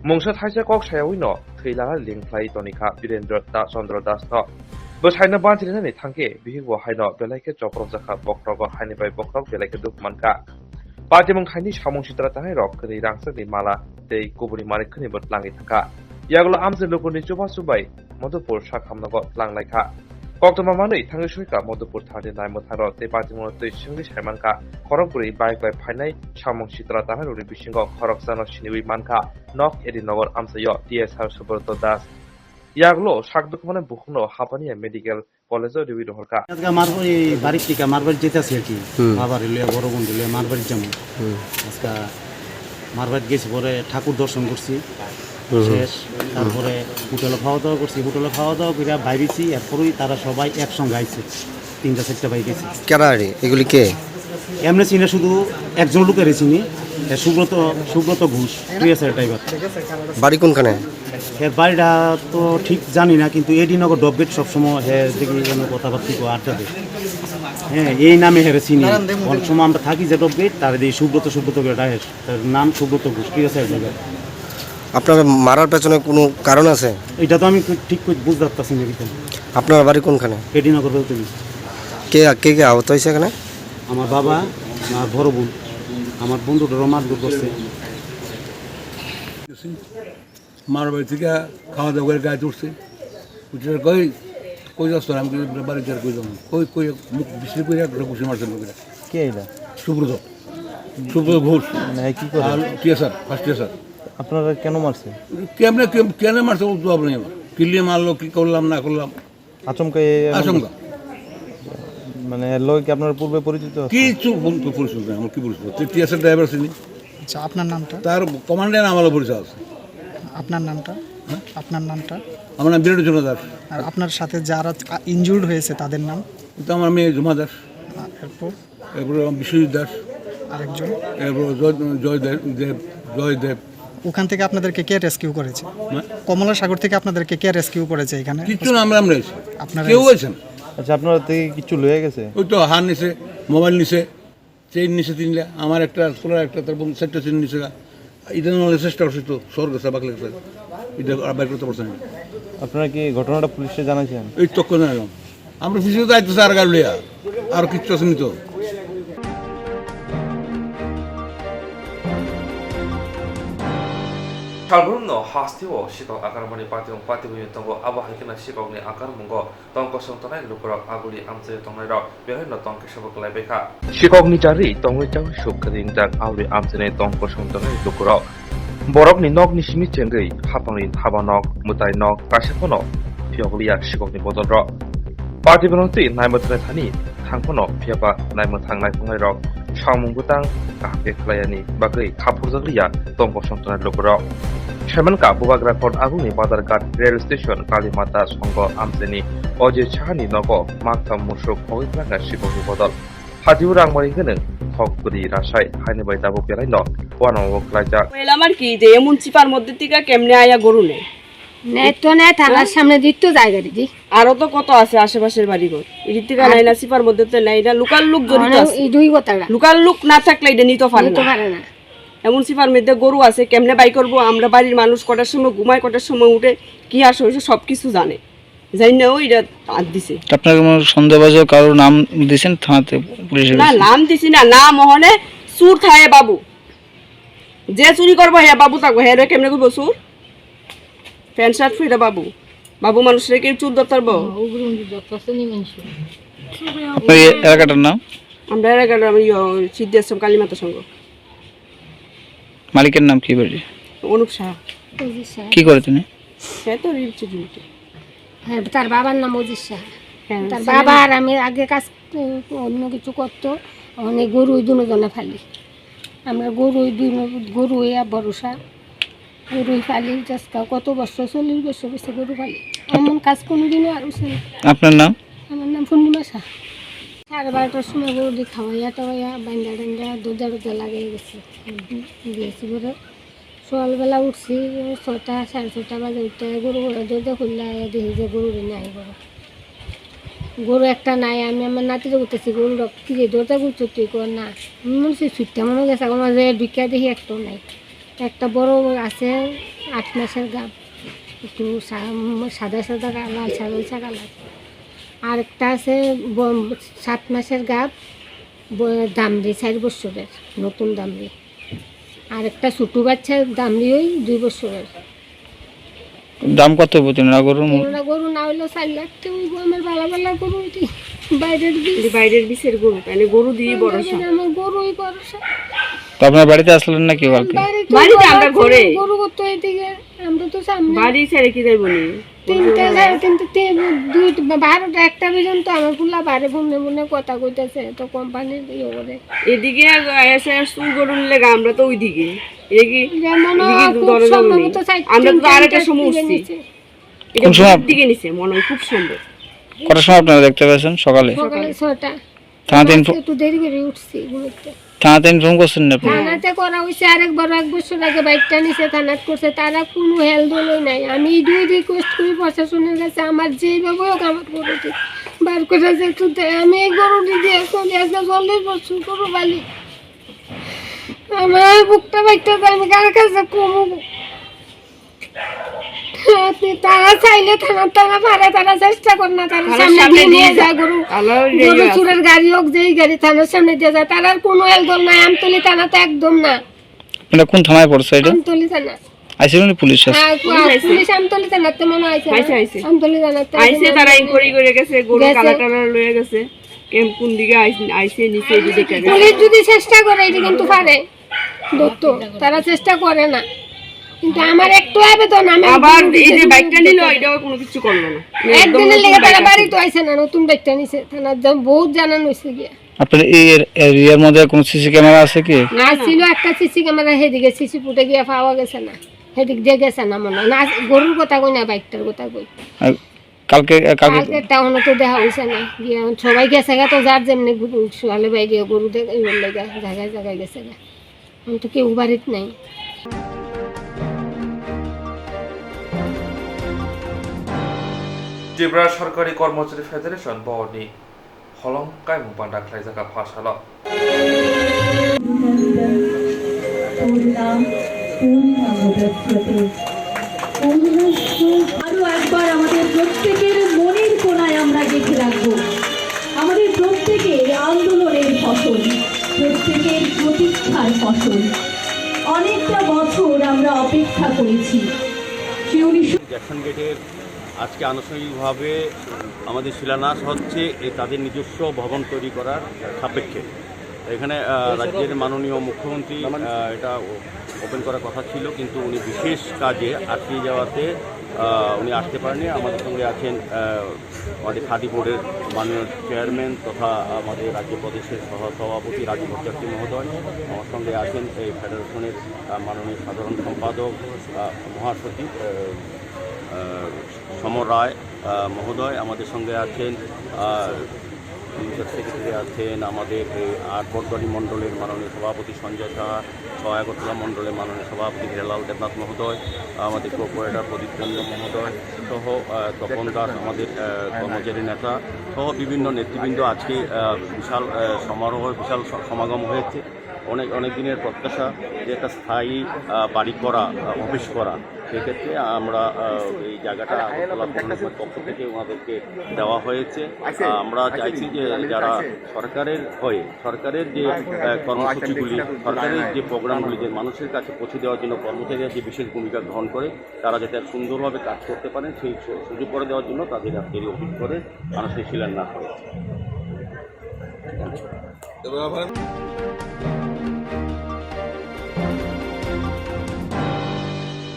Mungsa thaisa kok sayawi no thwi lala ling khlai toni kha Birendra Da-, Chandra Das no. Bwsaino banchirinani thangkhe bihik bo haino belai khe choprok jakha, bokhrogo haini bai bokhorok belai khe dukhu mankha. Patimung thaini samung sitra tanai rok kwrwi rangchakni mala tei kubuni manwi khwni bo tlangwi thangkha. Yagulo amchai lukurni chubachu bai Madhupur sakhamnogo tlang lai kha. Koktwma manwi thangwi soi kha Madhupur thani nai mwthangro tei patimungno twi swngwi sai man kha. Khorok bwrwi bike bai phainai samung sitra tanai rokni bisingo khoroksano siniwi man kha Nok Edi Nogor amchaio T S R Subroto Das. Yagulo sak dukhumanai bukhukno Hapania Medical College-o riwi rohor kha. আজকে আমার ওই বাড়ির থেকে আমার বাড়ি যেতে আসি আর কি। হুম। বাবার লইয়া, বড় বোন লইয়া মার বাড়ি যাবো। হুম। আজকে মার বাড়ি গেছি, পরে ঠাকুর দর্শন করছি। হুম, হুম। শেষ। হুম। তারপরে হোটেলে খাওয়া দাওয়া করছি, হোটেলে খাওয়া দাওয়া করে বাইরেছি, এরপরই তারা সবাই একসঙ্গে আইছে। তিনটা চারটা বাইক আছে। কারা রে? এগুলি কে? এমনি চিনে শুধু একজন লোকের চিনি, এ সুব্রত, সুব্রত ঘোষ, টিএসআর ড্রাইভার। বাড়ি কোনখানে? এর বাড়িটা তো ঠিক জানি না, কিন্তু এডি নগর ডবগেট সবসময় হে দেখি যেন কথাবার্তা কয়, আড্ডা দেয়। হ্যাঁ, এই নামে হেরে চিনি। অনেক সময় আমরা থাকি যে ডবগেট, তার এই সুব্রত, সুব্রত করে ডাকে। তার নাম সুব্রত ঘোষ, টিএসআর ড্রাইভার। আপনার মারার পেছনে কোনো কারণ আছে? এটা তো আমি ঠিক, ঠিক বুঝতে পারতাছি না, কিন্তু। আপনার বাড়ি কোনখানে? এডি নগর বলতে কি? কে, কে, কে আহত হয়েছে এখানে? আমার বাবা, আমার বড় বোন, আমার বন্ধুটারও মারধর করছে। মামার বাড়ি থেকে খাওয়া দাওয়া করে গাড়িতে উঠছে। উঠে কই, "কই যাস তোরা?" আমি কই, "বাড়ি যার কই যাবো?" কই, কই, মুখ বিক্রি করে একটা ঘুষি মারছে মুখে। কে এটা? সুব্রত। সুব্রত ঘোষ। মানে, কি করে? আর টিএসআর, ফার্স্ট টিএসআর। আপনারা কেন মারছে? কেমনে, কেম-, কেন মারছে, ও জবাব নেই আমার। কিল্লি মারলো, কি করলাম না করলাম। আচমকা এই এমন আচমকা। মানে, এর লগে কি আপনার পূর্বে পরিচিত আছে? কিছু বন্ধু পরিচিত নেই, আমার কি পরিচিত? তে টিএসআর ড্রাইভার চিনি। আচ্ছা, আপনার নামটা? তার কমান্ডের আমার পরিচয় আছে। আপনার নামটা? হ্যাঁ? আপনার নামটা? আমার নাম বিরাট চন্দ্র দাস। আর আপনার সাথে যারা আ, ইনজুর্ড হয়েছে, তাদের নাম? এটা আমার মেয়ে জুমা দাস। আ, এরপর? এরপরে আমার বিশ্বজিৎ দাস। আরেকজন? এরপরে জয়, জয় দেব, দেব, জয় দেব। ওখান থেকে আপনাদেরকে কে রেস্কিউ করেছে? হ্যাঁ? কমলা সাগর থেকে আপনাদেরকে কে রেস্কিউ করেছে এখানে? কিচ্ছু না, আমরা, আমরা এসে। আপনারা কেউ এসে? এসে না। আচ্ছা, আপনারা থেকে কিছু লয়ে গেছে? ওই তো হার নিছে, মোবাইল নিছে, চেইন নিছে তিনটা, আমার একটা, সোলার একটা, তার বোন চারটা চেইন নিছে। এটা নাহলে চেষ্টা করছে তো, সর গেছে, বাকলে গেছে। এটা আর বাইর করতে পারছে না। আপনারা কি ঘটনাটা পুলিশে জানাইছেন? এই তখন জানালাম। আমরা পুলিশে তো আইতেছে আর গাড়ি লইয়া, আর কিচ্ছু আসেনি তো। Salbrum no hasteo sikok akarmani patimung patibui tongo, abo hai kheno sikokni akarmungo tong kosong tongnai lukurok aguli amchaio tongnairok belaino tong kisa bo kwlaibai kha. Sikokni jari tongwi tang suk khe ringjak aguli amchaini tong kosong tongnai lukurok. Borokni nokni simi chengwi haphangni haba nok, mwtai nok kaisa phano phiyokliya sikokni bodolrok. Party belong twi naimwthang thani thang phano phiyaba naimwthang naiphangnairok samung bwtang kaham khe khlaiyani bagwi khaphurjakliya tong bosong tongnai lukurok. Saimankha Bubagra Khor Agungni Bazarghat Rail Station, Kalimata Songho amchaini Ajay Sahani nogo maktham musuk khogwi phlangkha sikokni bodol. Hajio rangmari hwnwi thok kwrwi rasai haini bai tabuk belaino uanao klaijak. এলাম আর কি যে এমন চিপার মধ্যে থেকে কেমনে আয়া গরু নেয়? নেয় তো নেয়, থানার সামনে দিত তো জায়গা দিদি। আরো তো কত আছে আশেপাশের বাড়িঘর, এদিক থেকে নেয় না, চিপার মধ্যে তো নেয় না, লোকাল লোক জড়িত আছে। এই দুই গোতারা। লোকাল লোক না থাকলে এটা নিতে পারে নিতে না। পারে না। এমন চিপার মধ্যে গরু আছে, কেমনে বাই করবো? আমরা বাড়ির মানুষ কটার সময় ঘুমায়, কটার সময় উঠে, কি আর হয়েছে সব কিছু জানে। জানি না, ওই এটা হাত দিছে। আপনার কোনো সন্দেহভাজন কারোর নাম দিয়েছেন থানাতে, পুলিশের না, কাছে? নাম দিছি না, নাম ওখানে চুর থাকে বাবু। যে চুরি করবো, হ্যাঁ বাবু থাকবো, হ্যাঁ রে, কেমনে করবো চুর? প্যান্ট শার্ট ফিরে বাবু। বাবু মানুষ রে কেউ চুর ধরতে পারবো? আপনার এই এলাকাটার নাম? আমরা এলাকার, আমি, ইয়ে, সিদ্ধি আশ্রম কালীমাতা সংঘ। মালিকের নাম কি বাড়ি? অনুপ সাহা। কি করে তিনি? সে তো রিল চুরি উঠে। হ্যাঁ, তার বাবার নাম অজিত সাহা। হ্যাঁ, তার ছেলে বাবা আর আমি আগে কাজ, উম, অন্য কিছু করতো, মানে গরু ওই দুজনে ফালি। আমরা গরু ওই দুই, গরু হইয়া ভরসা, গরু ফালি, আজকে কত বছর, চল্লিশ বছর হয়েছে গরু ফালি। এমন কাজ কোনোদিনও আর হচ্ছে না। আপনার নাম? আমার নাম পূর্ণিমা সাহা। সাড়ে বারোটার সময় গরু দিয়ে খাওয়াইয়া টাওয়াইয়া, বান্ধা টান্ধা, দরজা টরজা লাগাই গেছে। গেছি পরে সকালবেলা উঠছি, ছটা, সাড়ে ছটা বাজে উঠতে গরু ঘরে দরজা খুললে আয়া দেখি যে গরু নাই ঘরে। গরু একটা নাই, আমি আমার নাতিরে উঠতেছি, "গরু রাখ, কি রে, দরজা খুলছো তুই?" কর, "না।" আমি বলছি, "ছুটতে মনে গেছে, আমার যে ঢুকিয়া দেখি একটাও নাই।" একটা বড় আছে, আট মাসের গাব, একটু সা-, সাদা সাদা কা-, লালচা লালচা কালার। আর একটা আছে ব-, সাত মাসের গাব, ব-, দামড়ি, চার বছরের, নতুন দামড়ি। আর একটা ছোট বাচ্চা দামড়ি, ওই দুই বছরের। দাম কত হইব তিনটা গরুর মূল? তিনটা গরু না হইলেও চার লাখ টাকা হইব। আমার বালা বালা গরু এটি, বাইরের বীজ। এটি বাইরের বীজের গরু, তাহলে গরু দিয়ে আমার ভরসা। বাড়ির, আমার গরুই ভরসা। তো আপনার বাড়িতে আসলেন না কেউ কালকে? বাড়িতে বাড়িতে আমরা আসলে ঘরে। গরু করতো এদিকে, আমরা তো সামনে। বাড়ি ছেড়ে কি যাইব নি? তিনটা, সাড়ে তিনটা, তি-, দুই, বারোটা, একটা পর্যন্ত আমার পোলা বারে ফোনে ফোনে কথা কইতেছে, তো কোম্পানির ইয়ে করে। এদিকে এসে চুর গরু নিলে আমরা তো ওইদিকে। এদিকে, যেমন এদিকে খুব দরজা সম্ভবত নেই। চারটে, আমরা তো আরেকটা তিনটা সময় দিকে উঠছি। নিচে। এটা কোন সময়? ভোরের দিকে নিচে, মনে হয় খুব সম্ভব। কটার সময় আপনারা দেখতে পেয়েছেন? সকালে? সকালে ছয়টা। থানাতে আজকে ইনফো-, একটু দেরি করে উঠছি ঘুমাতে। থানাতে ইনফর্ম করছেন না আপনি? থানাতে করা হয়েছে আরেকবার, এক বছর আগে বাইকটা নিচে থানাত করছে, তারা কোনো হেলদোলই নাই। আমি এটাই রিকোয়েস্ট করি প্রশাসনের কাছে, আমার যেইভাবে হোক আমার গরুটি বার করে যে একটু দেয়। আমি এই গরুটি দিয়ে চলি আজকে চল্লিশ বছর গরু পালি। আমার বুকটা বাইকটা আমি কার কাছে কমবো? আপনি, তারা চাইলে থানা, তারা পারে, তারা চেষ্টা করে না, তারা থানার সামনে সামনে দিয়ে দিয়ে নিয়ে যায়। যায় গরু, তারা ওই গরু যে চুরের গাড়ি হোক, যেই গাড়ি থানার সামনে দিয়ে যায়, তারার কোনো হেলদোল নাই। আমতলি থানা তো একদম না। এটা কোন থানায় পড়ছে এটা? আমতলি থানা। আইছিল নি পুলিশ আজকে? হ্যাঁ, পুলিশ আইছে। পুলিশ আমতলি থানাতে মনে হয় আইছে না? আইছে, আইছে। আমতলি থানাতে আইছে, আইছে, তারা ইনকোয়ারি করে গেছে, গরু গেছে। কালা টালা লয়ে গেছে। কেম কোন দিকে আইস-, আইছে নিচে এই যে দেখে গেছে। পুলিশ যদি চেষ্টা করে, এটা কিন্তু পারে। ধরতো, তারা চেষ্টা করে না। কিন্তু আমার একটু আবেদন, আমি আবার একদম এই যে নিচে বাইকটা নিল, নিতে এটাও কোনো কিছু করলো না। মানে একদম একদিনের নতুন লেগে বাইক তারা আছে। বাড়িতে আইছে না, নতুন বাইকটা নিছে। থানার জ-, বহুত জানানো হয়েছে গিয়া। আপনার এই এর-, এরিয়ার মধ্যে কোনো সিসি ক্যামেরা আছে কি? না, না। ছিল একটা সিসি ক্যামেরা, সেদিকে সিসি ফুটে গিয়া পাওয়া গেছে না, সেদিক দিয়ে গেছে না মনে হয়। না, গরুর কথা কই না, বাইকটার কথা কই। আর কালকে, আহ, কালকে কালকে টাউনে তো দেখা হইছে না। গিয়া সবাই গেছে গা তো যার যেমনি গরু, সকালে বাইরে গরু দেখ-, এই বললে গা, জায়গায় জায়গায় গেছে গা। এখন তো কেউ বাড়িত নাই। Tripura Sarkari Kormochari Federation boni holong kaimung panda khlaijak pha salo. আরো একবার আমাদের প্রত্যেকের মনের কোণায় আমরা গেঁথে রাখবো আমাদের প্রত্যেকের আন্দোলনের ফসল, প্রত্যেকের প্রতীক্ষার ফসল। অনেকটা বছর আমরা অপেক্ষা করেছি। সেই উনিশশো জ্যাকসন গেটের আজকে আনুষ্ঠানিকভাবে আমাদের শিলান্যাস হচ্ছে এ তাদের নিজস্ব ভবন তৈরি করার সাপেক্ষে। এখানে আহ, রাজ্যের মাননীয় মুখ্যমন্ত্রী আহ, এটা ওপেন করার কথা ছিল, কিন্তু উনি বিশেষ কাজে আটকে যাওয়াতে আহ, উনি আসতে পারেননি। আমাদের সঙ্গে আছেন আহ, আমাদের খাদি বোর্ডের মাননীয় চেয়ারম্যান তথা আমাদের রাজ্য প্রদেশের সহ সভাপতি রাজু ভট্টাচার্য মহোদয়। আমার সঙ্গে আছেন এই ফেডারেশনের আহ, মাননীয় সাধারণ সম্পাদক আহ, মহাসচিব আহ, আহ, সমর রায় আহ, মহোদয়। আমাদের সঙ্গে আছেন আহ, সেক্রেটারি আছেন, আমাদের এই আট বটতলী মণ্ডলের মাননীয় সভাপতি সঞ্জয় সাহা, ছয় আগরতলা মণ্ডলের মাননীয় সভাপতি হিরালাল দেবনাথ মহোদয়, আমাদের কর্পোরেটর প্রদীপ চন্দ্র মহোদয় সহ আহ, তপন দাস, আমাদের আহ, কর্মচারী নেতা সহ বিভিন্ন নেতৃবৃন্দ আজকে আহ, বিশাল আহ, সমারোহ, বিশাল স- সমাগম হয়েছে। অনেক অনেক দিনের প্রত্যাশা যে একটা স্থায়ী আহ, বাড়ি করা, আহ, অফিস করা, সেক্ষেত্রে আমরা আহ, এই জায়গাটা আগরতলা পৌরসভার পক্ষ থেকে ওনাদেরকে দেওয়া হয়েছে। আহ, আমরা চাইছি যে যারা সরকারের হয়ে, সরকারের যে আহ, কর্মসূচিগুলি, সরকারের যে প্রোগ্রামগুলি যে মানুষের কাছে পৌঁছে দেওয়ার জন্য কর্মচারীরা যে বিশেষ ভূমিকা গ্রহণ করে, তারা যাতে সুন্দরভাবে কাজ করতে পারেন, সেই সু- সুযোগ করে দেওয়ার জন্য তাদের আজকের এই অফিস করে মানুষের শিলান্যাস হয়েছে।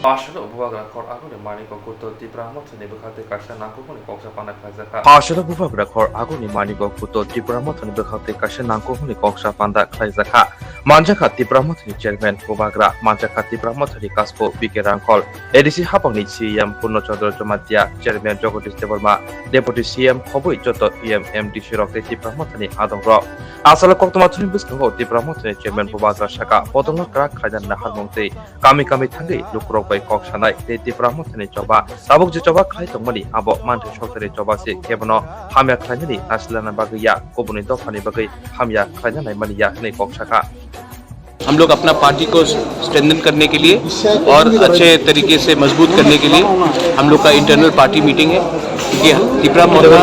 Pasalo bubagra khor aguni maniko kuto Tipra Mothani bwkhak tei kaisa nangkukmani koksa panda khlaijakha. Pasalo bubagra khor aguni maniko kuto Tipra Mothani bwkhak tei kaisa nangkukmani koksa panda khlaijakha. Manjakha Tipra Mothani chairman bubagra, manjakha Tipra Mothani kasbo B K Rangkhol, A D C hapangni C E M Purno Chandra Jamatia, chairman Jagadish Debbarma, deputy C E M khobwi joto E M M D C rok tei Tipra Mothani adongrok. Asalo koktwma thani bwskango Tipra Mothani chairman bubagra saka bodolno kwrak khlaina naharmung tei kami kami thangwi lukurok bai kok sanai tei Tipra Mothani choba tabuk je choba khlai tongmani abo manthai sorkari choba se kebono hamya khlainani nasilana bagwi ya, kubuni dophani bagwi hamya khlaina naimani ya hwnwi kok sakha. हम लोग अपना पार्टी को स्ट्रेंथन करने के लिए और अच्छे तरीके से मजबूत करने के लिए हम लोग का इंटरनल पार्टी मीटिंग है, क्योंकि तिपरा मोर्चा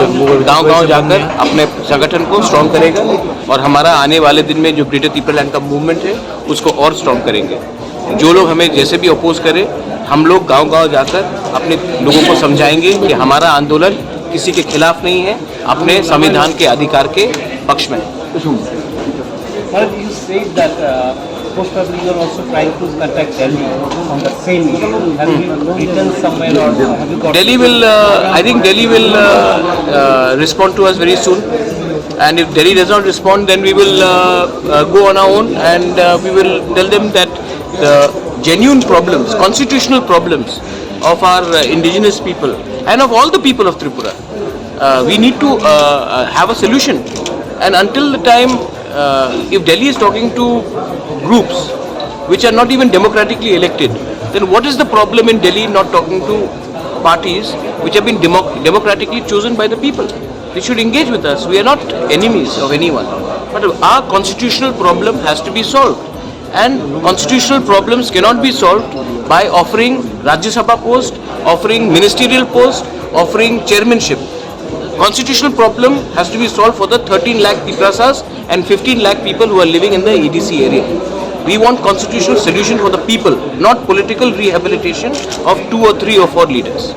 गांव गांव जाकर अपने संगठन को स्ट्रॉन्ग करेगा और हमारा आने वाले दिन में जो ग्रेटर तिपरा लैंड का मूवमेंट है उसको और स्ट्रॉन्ग करेंगे। जो लोग हमें जैसे भी अपोज करें, हम लोग गांव गांव जाकर अपने लोगों को समझाएंगे कि हमारा आंदोलन किसी के खिलाफ नहीं है, अपने संविधान के अधिकार के पक्ष में है। Sir, you said that uh, most probably you are also trying to contact Delhi on the same issue. Have you written somewhere or have you got Delhi will, uh, I think Delhi will uh, uh, respond to us very soon. And if Delhi does not respond, then we will uh, uh, go on our own and uh, we will tell them that the genuine problems, constitutional problems of our uh, indigenous people and of all the people of Tripura, uh, we need to uh, uh, have a solution. And until the time, uh, if Delhi is talking to groups which are not even democratically elected, then what is the problem in Delhi not talking to parties which have been democ- democratically chosen by the people? They should engage with us. We are not enemies of anyone. But our constitutional problem has to be solved. And constitutional problems cannot be solved by offering Rajya Sabha post, offering ministerial post, offering chairmanship. Constitutional problem has to be solved for the thirteen lakh Tiprasas and fifteen lakh people who are living in the A D C area. We want constitutional solution for the people, not political rehabilitation of two or three or four leaders.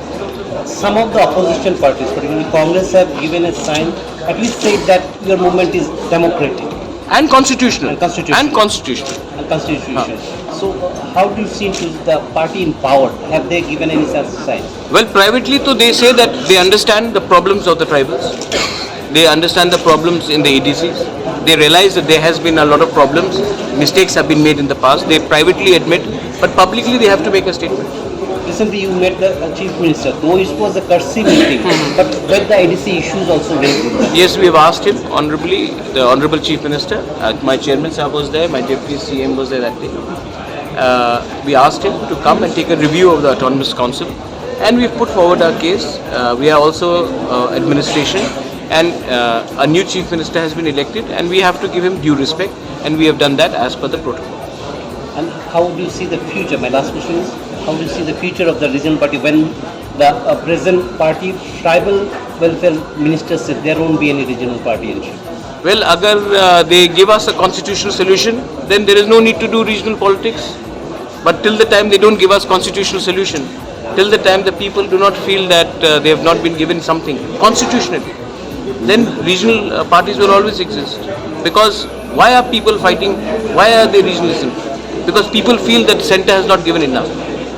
Some of the opposition parties, particularly Congress, have given a sign, at least said that your movement is democratic. And constitutional. And constitutional. And constitutional. And constitution. So, how do you see to the party in power? Have they given any such sign? Well, privately, though, they say that they understand the problems of the tribals. They understand the problems in the A D Cs. They realize that there has been a lot of problems. Mistakes have been made in the past. They privately admit, but publicly they have to make a statement. Recently, you met the uh, chief minister. Though it was a courtesy meeting, but were the A D C issues also raised? Yes, we have asked him honorably, the honorable chief minister. Uh, my chairman sir was there, my deputy C M was there that day. Uh, we asked him to come and take a review of the autonomous council, and we've put forward our case. Uh, we are also uh, administration, and uh, a new chief minister has been elected, and we have to give him due respect, and we have done that as per the protocol. And how do you see the future? My last question is, how do you see the future of the regional party when the uh, present party, Tribal Welfare Minister, said there won't be any regional party in Shillong? Well, agar uh, they give us a constitutional solution, then there is no need to do regional politics. But till the time they don't give us constitutional solution, till the time the people do not feel that uh, they have not been given something constitutionally, then regional uh, parties will always exist, because Why are people fighting? Why are they regionalism? Because people feel that center has not given enough.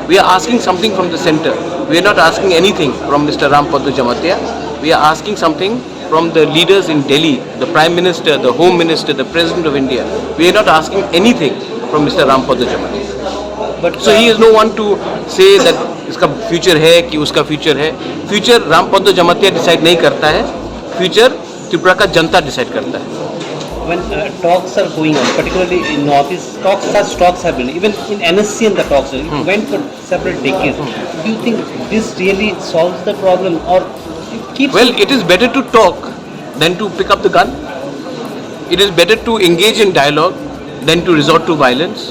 We are asking something from the center. We are not asking anything from Mister Ram Padma Jamatia. We are asking something from the leaders in Delhi, the Prime Minister, the Home Minister, the President of India. We are not asking anything from Mister Ram Padma Jamatia. But so he is no one to say that इसका फ्यूचर है कि उसका फ्यूचर है. फ्यूचर राम पद्म जमातिया डिसाइड नहीं करता है. फ्यूचर त्रिपुरा का जनता डिसाइड करता है. When uh, talks are going on, particularly in Northeast, talks, such talks have been, even in N S C N the talks, it went for several decades. Do you think this really solves the problem, or it keeps? Well, it is better to talk than to pick up the gun. It is better to engage in dialogue than to resort to violence.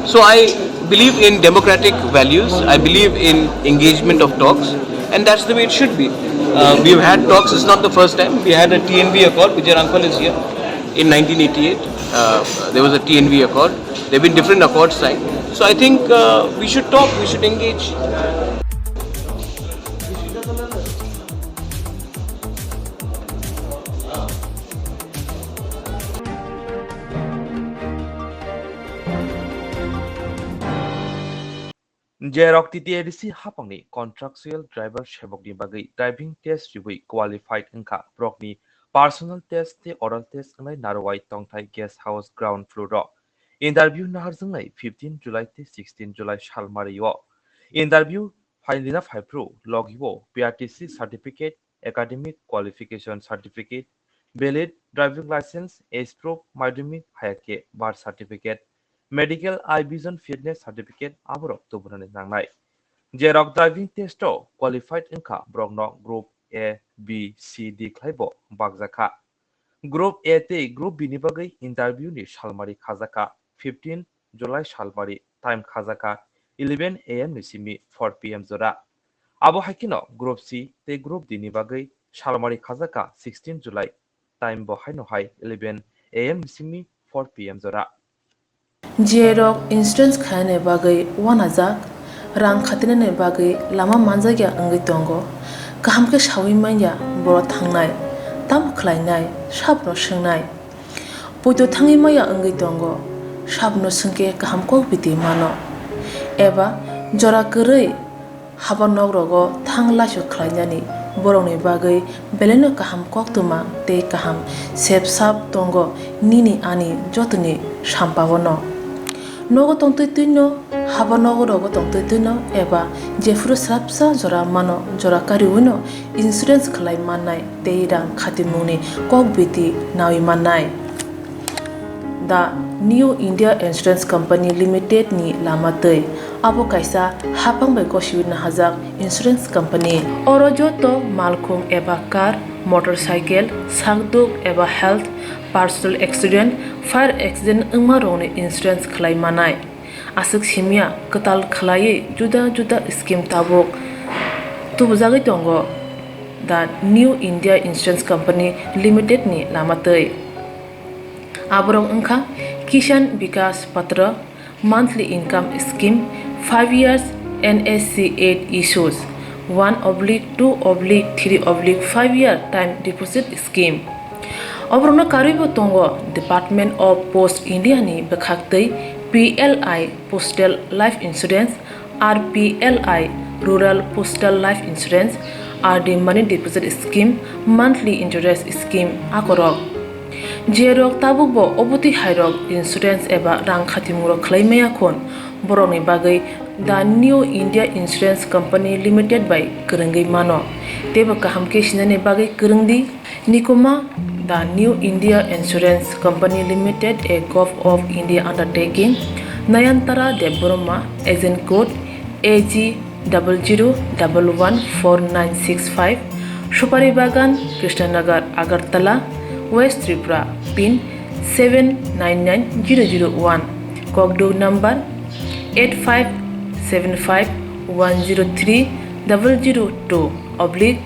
So I believe in democratic values. I believe in engagement of talks, and that's the way it should be. Uh, we've had talks. It's not the first time. We had a T N V accord. Vijay Ramphal is here in nineteen eighty-eight. Uh, there was a T N V accord. There have been different accords signed. So I think uh, we should talk. We should engage. Jerok T T A D C hapangni contractual driver sebokni bagwi driving test riwi qualified wngkha borokni personal test tei oral test wngnai narwai tongthai guest house ground floor o. Interview naharjaknai fifteen July tei sixteen July salmario. Interview phailina phaiphru logi o P R T C certificate, academic qualification certificate, valid driving license, age proof, madhyamik hayakhe birth certificate, medical eye vision fitness certificate aborok tubunani nangnai. Jerok driving test o qualified wngkha borokno group A, B, C, D khlaibo bakjakha. Group A tei Group B ni bagwi interview ni salmari khajakha fifteen July salmari, time khajakha eleven A M ni simi four P M jora. Abo hai kheno Group C tei Group D ni bagwi salmari khajakha sixteen July, time bo haino hai eleven A M ni simi four P M jora. Jerok insurance khaina bagwi uanajak, rang khatinani bagwi lama manjakya wngwi tongo. Kaham khe saui manya boro thangnai, tamo khlainai, sabno swngnai. Poito thangwi manya wngwi tongo, sabno swngkhe kaham kok biti mano. Eba jora kwrwi haba nok rogo thang laisu khlainani borokni bagwi belaino kaham koktwma tei kaham sep sap tongo nini ani jotoni sampao no. Nogo tongtwi twino, haba nogo rogo tongtwi twino eba jephuru srapsa jora mano jora kariwino insurance khlai mannai tei rang khatimungni kok biti nawi mannai. The New India Insurance Company Limited ni lama twi. Abo kaisa hapang bai gosiwi nahajak insurance company. Oro joto malkhung eba car, motorcycle, sakduk eba health, personal accident, fire accident wngma rokni insurance khlai manai. Aswk simya kwtal khlaiwi juda juda scheme tabuk tubujagwi tongo the New India Insurance Company Limited ni lama twi. Aborok wngkha Kisan Vikas Patra, monthly income scheme, five years N S C eight issues, one oblique two oblique three oblique five year time deposit scheme. Oborokno karwibo tongo Department of Post India ni bwkhaktwi P L I Postal Life Insurance, R P L I Rural Postal Life Insurance, R D Money Deposit Scheme, Monthly Interest Scheme akorok. Jerok tabukbo obotwi hairok insurance eba rang khatimungrok khlai maya khun, borokni bagwi The New India Insurance Company Limited bai kwrwngwi mano. Teibo kaham khe sinani bagwi kwrwng di. Nikuma, The New India Insurance Company Limited, a Gov of India undertaking, Nayantara Debbarma, agent code A G double zero double one four nine six five, Supari Bagan, Krishnanagar, Agartala, West Tripura, pin seven nine nine zero zero one, Kokduk number eight five seven five one zero three double zero two oblique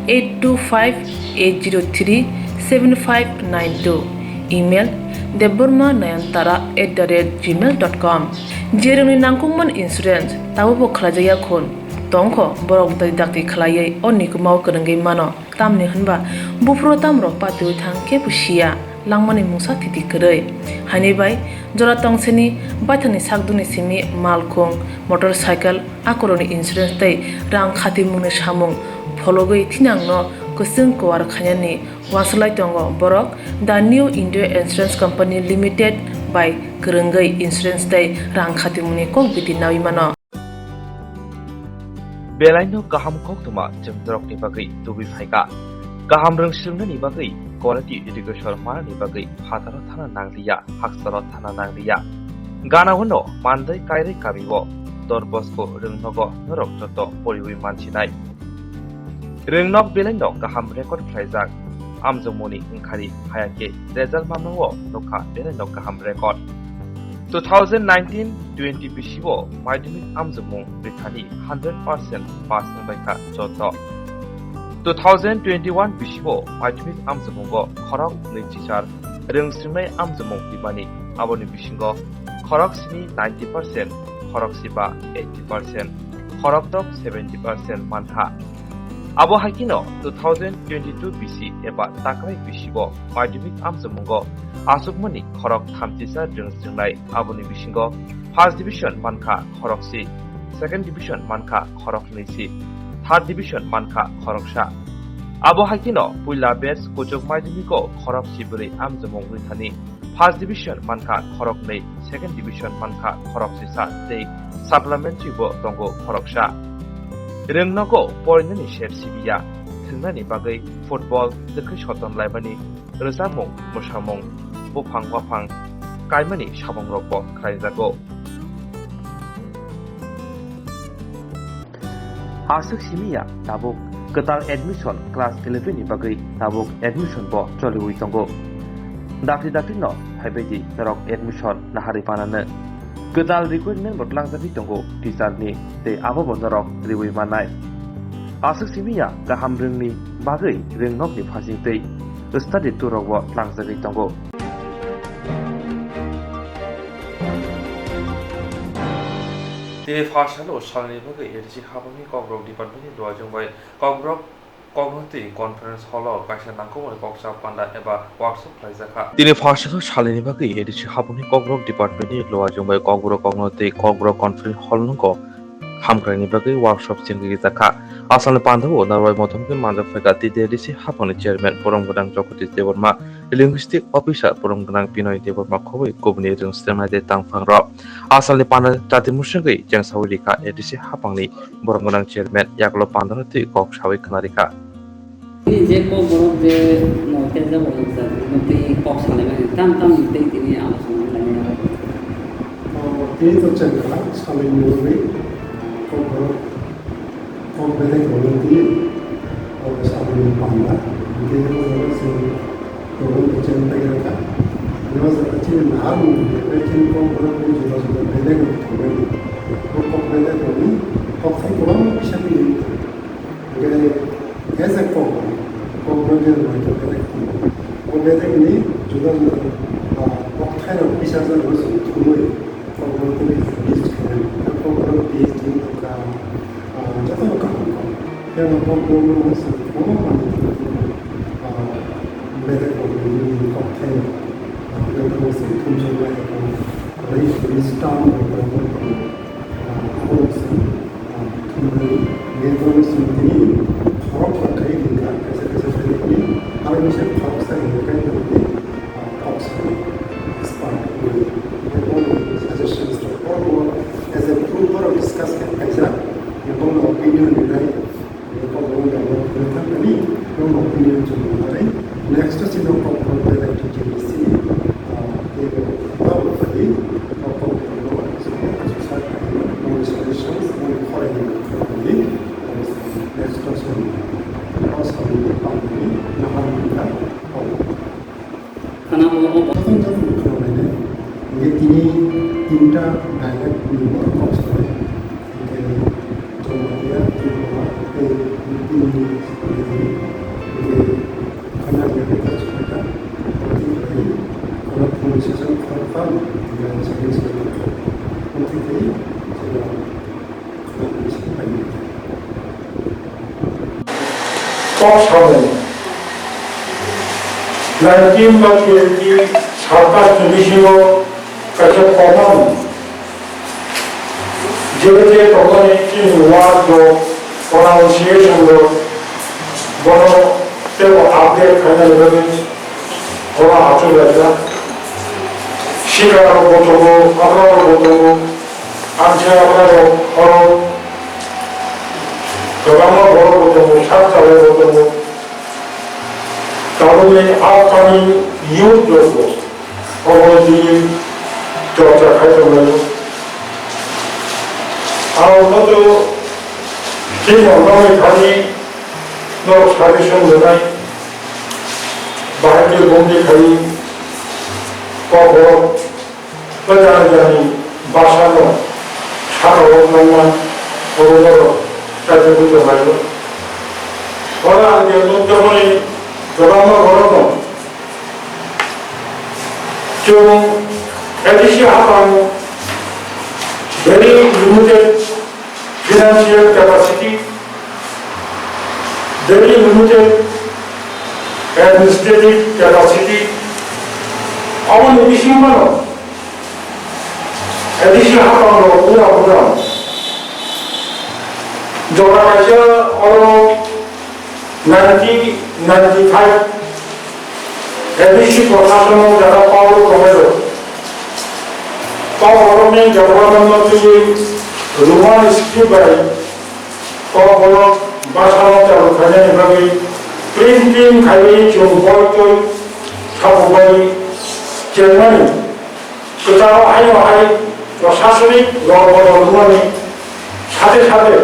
eight two five eight zero three seven five nine two, email debbarma nayantara at the rate gmail dot com. Jerokni nangkukmani insurance tabukbo khlaijakya khun tongkho, borok dai dakti khlaiwi o nikumao kwrwngwi mano. Tamni hwnba buphuru tamrok patiwi thang kebo siya. langmani mungsa thiti kwrwi. Haini bai jora tongsini baithangni sakduni simi malkhung, motorcycle, akoroni insurance tei rang khatimungni samung phologwi thinangno kwchwng kuar khainani uansuk lai tongo borok The New India Insurance Company Limited bai kwrwngwi insurance tei rang khatimungni kok biti naui mano. Belaino kaham koktwma chwng norokni bagwi tubui phaikha. Kaham rwng swrwngnani bagwi quality education manani bagwi phataro thana nangliya, haksaro thana nangliya. Ganao no Mandai Kairai kamio Don Bosco rwngnogo norok joto poriwi mansinai. Rwngnok belaino kaham record khlaijak. Amjokmungni wngkhari hayakhe result mamnao nokha belaino kaham record. Two thousand nineteen twenty bisio madhyamik amjokmung rithani hundred percent pass wngbaikha joto. Two thousand twenty-one bisio madhyamik amjokmungo khorok nwi chichar rwng swrwngnai amjokmung rimani, aboni bisingo khorok sni ninety percent, khorok siba eighty percent, khorok dok seventy percent mankha. Abo hai kheno two thousand twenty-two bisi eba taklai bisio madhyamik amjokmungo achukmani khorok thamchisa rwng swrwngnai, aboni bisingo first division mankha khorok si, second division mankha khorok nwi si, third division mankha khoroksa. Abo hai kheno puila batch kuchuk madhyamiko khorok sibwrwi amjokmung rithani first division mankha khoroknwi, second division mankha khoroksisa tei supplementary bo tongo khoroksa. Rwngnogo porinani sep sibiya, thwngnani bagwi football twkhwi soton laimani, rwchapmung, mwsamung, buphang waphang kaimani samungrokbo khlaijago. Aswk simi ya tabuk kwtal admission class eleven ni bagwi tabuk admission bo choliwi tongo. Dakti dakti no phaibaidi norok admission naharwi panano. Kwtal requirement bo tlangjagwi tongo teacher ni tei abo bo norok riwi mannai. Aswk simi ya kaham rwngni bagwi rwngnokni phasing tei study tour rok bo tlangjagwi tongo. Tini first salo salni bagwi A D C habangni Kokborok department ni luajwng bai Kokborok Kokborok twi conference hall o kaisa nangkukmani koksa panda eba workshop khlaijakha. Tini first salo salni bagwi A D C habangni Kokborok department ni luajwng bai Kokborok Kokno twi Kokborok conference hall nungko hamkraini bagwi workshop chengwi rijakha. Asalni panda o narwai motom khe manjak phaikha T D A D C habangni chairman borom gwnang Jagadish Debbarma, linguistic officer borom gwnang Binoy Debbarma khobwi kubuni rwng slemnai tei tangphang rok. Asalni panda chati musungwi chengsawi rikha A D C habangni borom gwnang chairman, yaklo pandano twi kok sawi khna rikha. Tini je Kokborok je no tejak o wngjak, tei kok salaimani tam tam tei tini alochona khlaimani. Tini to chengkha salaini bagwi Kokborok kok bedek rokno tini, o saboni panda, tini o jaga se Kokborok cheng pai rokha. Ani o jaga chini naharmung tei chini Kokborok ni juda juda bedek rok thangmani. O kok bedek rokni kokthai kwbangma kisa tini. Hingke as a kok, kok rok ni rwngthok bedek tongo. O bedek ni juda juda, ah, kokthai rok kisa jak rok se thumui kok rok tei list khainai. Kok rok P H D wngkha, ah, joto rok kaham kok. Tei bo kok rok no se kwbangma manwi, ah, bedek rok ni kokthai rok, ah, joto rok se thumsok lai rok, list, list term rok tongo. Abo se, ah, thumnani, beboni simi tini khorok kha khai hingkha, kaisa kaisa phailini, aro bisi khoroksa hingkha khai tongdi, ah, kok sani expert wngwi. Beboni suggestions rok borok as a group borok discuss khe khaijak, beboni opinion rinai. Next sino kok belai to chini, ah, tei bo tabo kali kok kok no sa kali moni solutions moni khorang ni kali next sino kok sani pangni nahar mangka kok. Khana bo o bo. Joto joto khana bai ne. Hingke tini tinta dialect ni borok kok sanai. Hingke Jamatia, Tripura, tei Hindi sanai. Hingke khana dialect ta chukha ta. Hingke khana pronunciation khoroktham, hingke second second khoroktham. Hingke khana pronunciation bai ne. Kok samung. Nineteen ba twenty circus ni bisingo kaisa common je je tongmani chini ward rok pronunciation rok bono tebo update khainani bagwi oro achuk laijak. Sikar rok bo tongo, abra rok bo tongo, amchai abra rok oro kwbangma borok bo tongo, sak chalai bo tongo. Tabukni upcoming youth rokbo obo twi chorcha khai tonglaio. Ang joto tei noknangni thani norok suggestion rwnai, bahai khe bumdi khai kok borok. Ba jani jani bwsano saka o nangma borok borok chaijagwi tonglaio. Oro ang je nukjakmani kwbangma borokno chwng A D C haphango very limited financial capacity, very limited administrative capacity, aboni bisingo A D C haphango ura ura jora kaisa oro nineteen ninety-five A D C proshasonno jara power tongo. Power ni government no twi Roman script bai kok borok bwsano chalu khainani bagwi printing khaiwi chwng boi twi sabubai chenmani. Kwcharo haino hai prosasonik rok bodol wngmani sate sate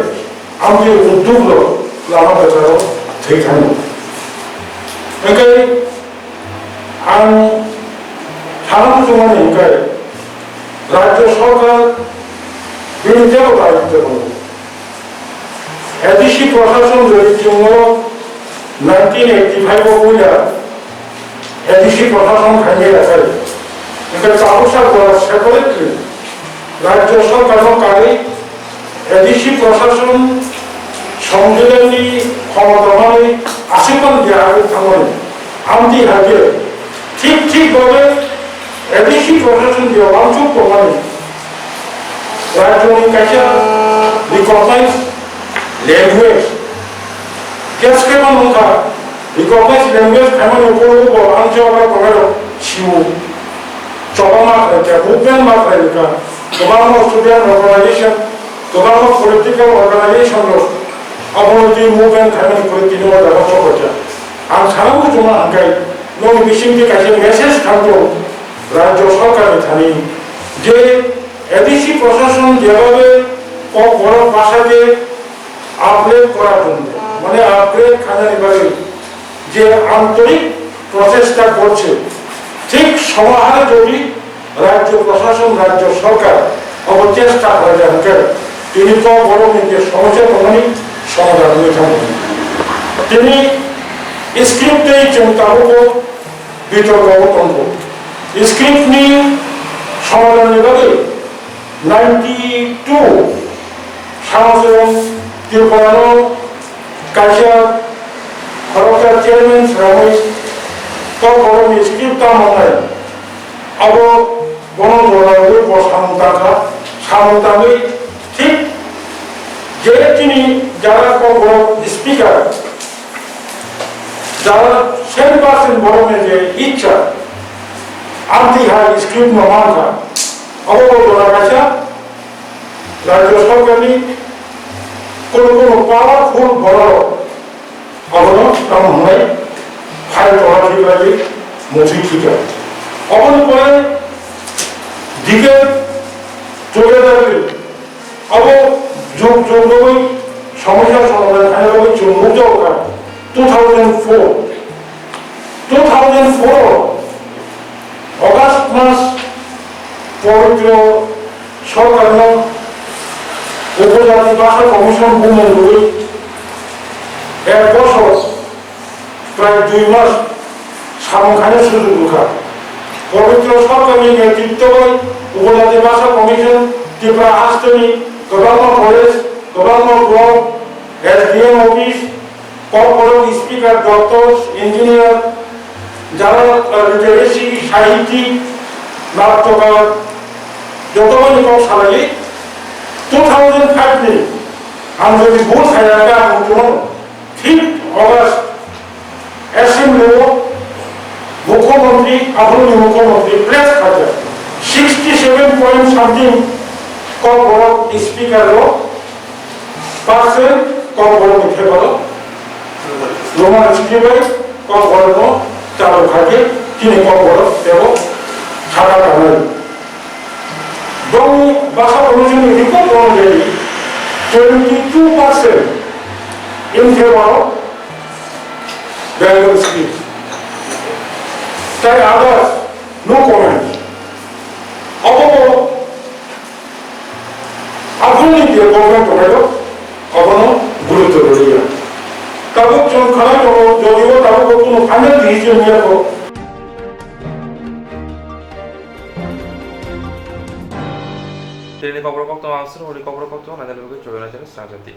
amtwi uddog rok lama kwcharo thwi thangwi. Hwnkhe ang sana muchungmani hwnkhe Rajya Sarkar bini tebo daityo tongo. A D C prosason jodi chwngno nineteen eighty-five o puila A D C prosason khainai akhai. Hwnkhe tabuksa jora separately Rajya Sarkarno karwi A D C prosason songwidhanni khomota manwi aswk phano deya agwi thangmani. Amtwi hai khe thik thik babe A D C prosason je wansuk tongmani, rajyoni kaisa recognized language, keskhe phano wngkha recognized language khaimani ukulukgo ang je oro tongnai rok sio. Choba ma khlai kha, movement ma khlai kha, kwbangma student organization, kwbangma political organization rok abono twi movement khaimani kwrwi tini o jaga chobakya. Ang sana muchungma hwnkhe nokni bisingtwi kaisa message thangtong Rajya Sarkarni thani je A D C prosason jebabe kok borok bwsate upgrade kora jongde, mane upgrade khainani bagwi je antorik prochesta gorche, thik somohare jodi Rajya Prashason, Rajya Sarkar abo chesta khlaijak hwnkhe tini kok borokni je somosya tongmani somadhan wngwi thangmani. Tini script tei chwng tabukbo bitorko o tongo. Script ni somadhan ni bagwi ninety two salo chwng Tripura no kaisa khoroksa chairman swnamwi kok borokni script tamo wngnai. Abo bono jora rwwi bo samung tangkha, samung tangwi thik je chini jara kok borok speaker, jara cent percent borokni je ichha, amtwi hai script no mankha, abo bo jora kaisa Rajya Sarkarni kono kono powerful borok abono tamo hwnwi file tora thwibai muchwi thwikha. Oboni pore dike together abo jug jug rwi somosya somadhan khaina bagwi chwng nukjago kha two thousand four. Two thousand four August mas Pawitro Sarkarno Upojati Bhasha Commission bumung rwwi ek bosor prai dui mas samung khaina sujug rwkha. Pawitro Sarkarni netritwo bai Upojati Bhasha Commission Tripura hasteni kwbangma college, kwbangma block, S D M office, Kokborok speaker, doctors, engineer, Jara, uh, literacy, sahityi, natkokar, joto ni kok salai, two thousand five ni, ang jodi bhul saya khe ang tong, fifth August, Assembly o Mukhyamantri, aphuru ni Mukhyamantri, press khaja, sixty seven point something kok borok speaker o, percent kok borok ni phaibaro. Roman script bai kok borok no chalo kha khe chini kok borok tebo saka kanai. Bongni basa commission ni report onujai twenty two percent in favor of Bengali script. Tai others no comment. Obo bo Aphuru ni je government tongnaio, abono gurutto rwliya. Tabuk chwng khanai tongo, jodibo tabuk bo kunu final decision ya kho. Tini kokborok koktwma, ang suru hwnwi kokborok koktwma, nai nai bagwi chobena channel swnamjak di.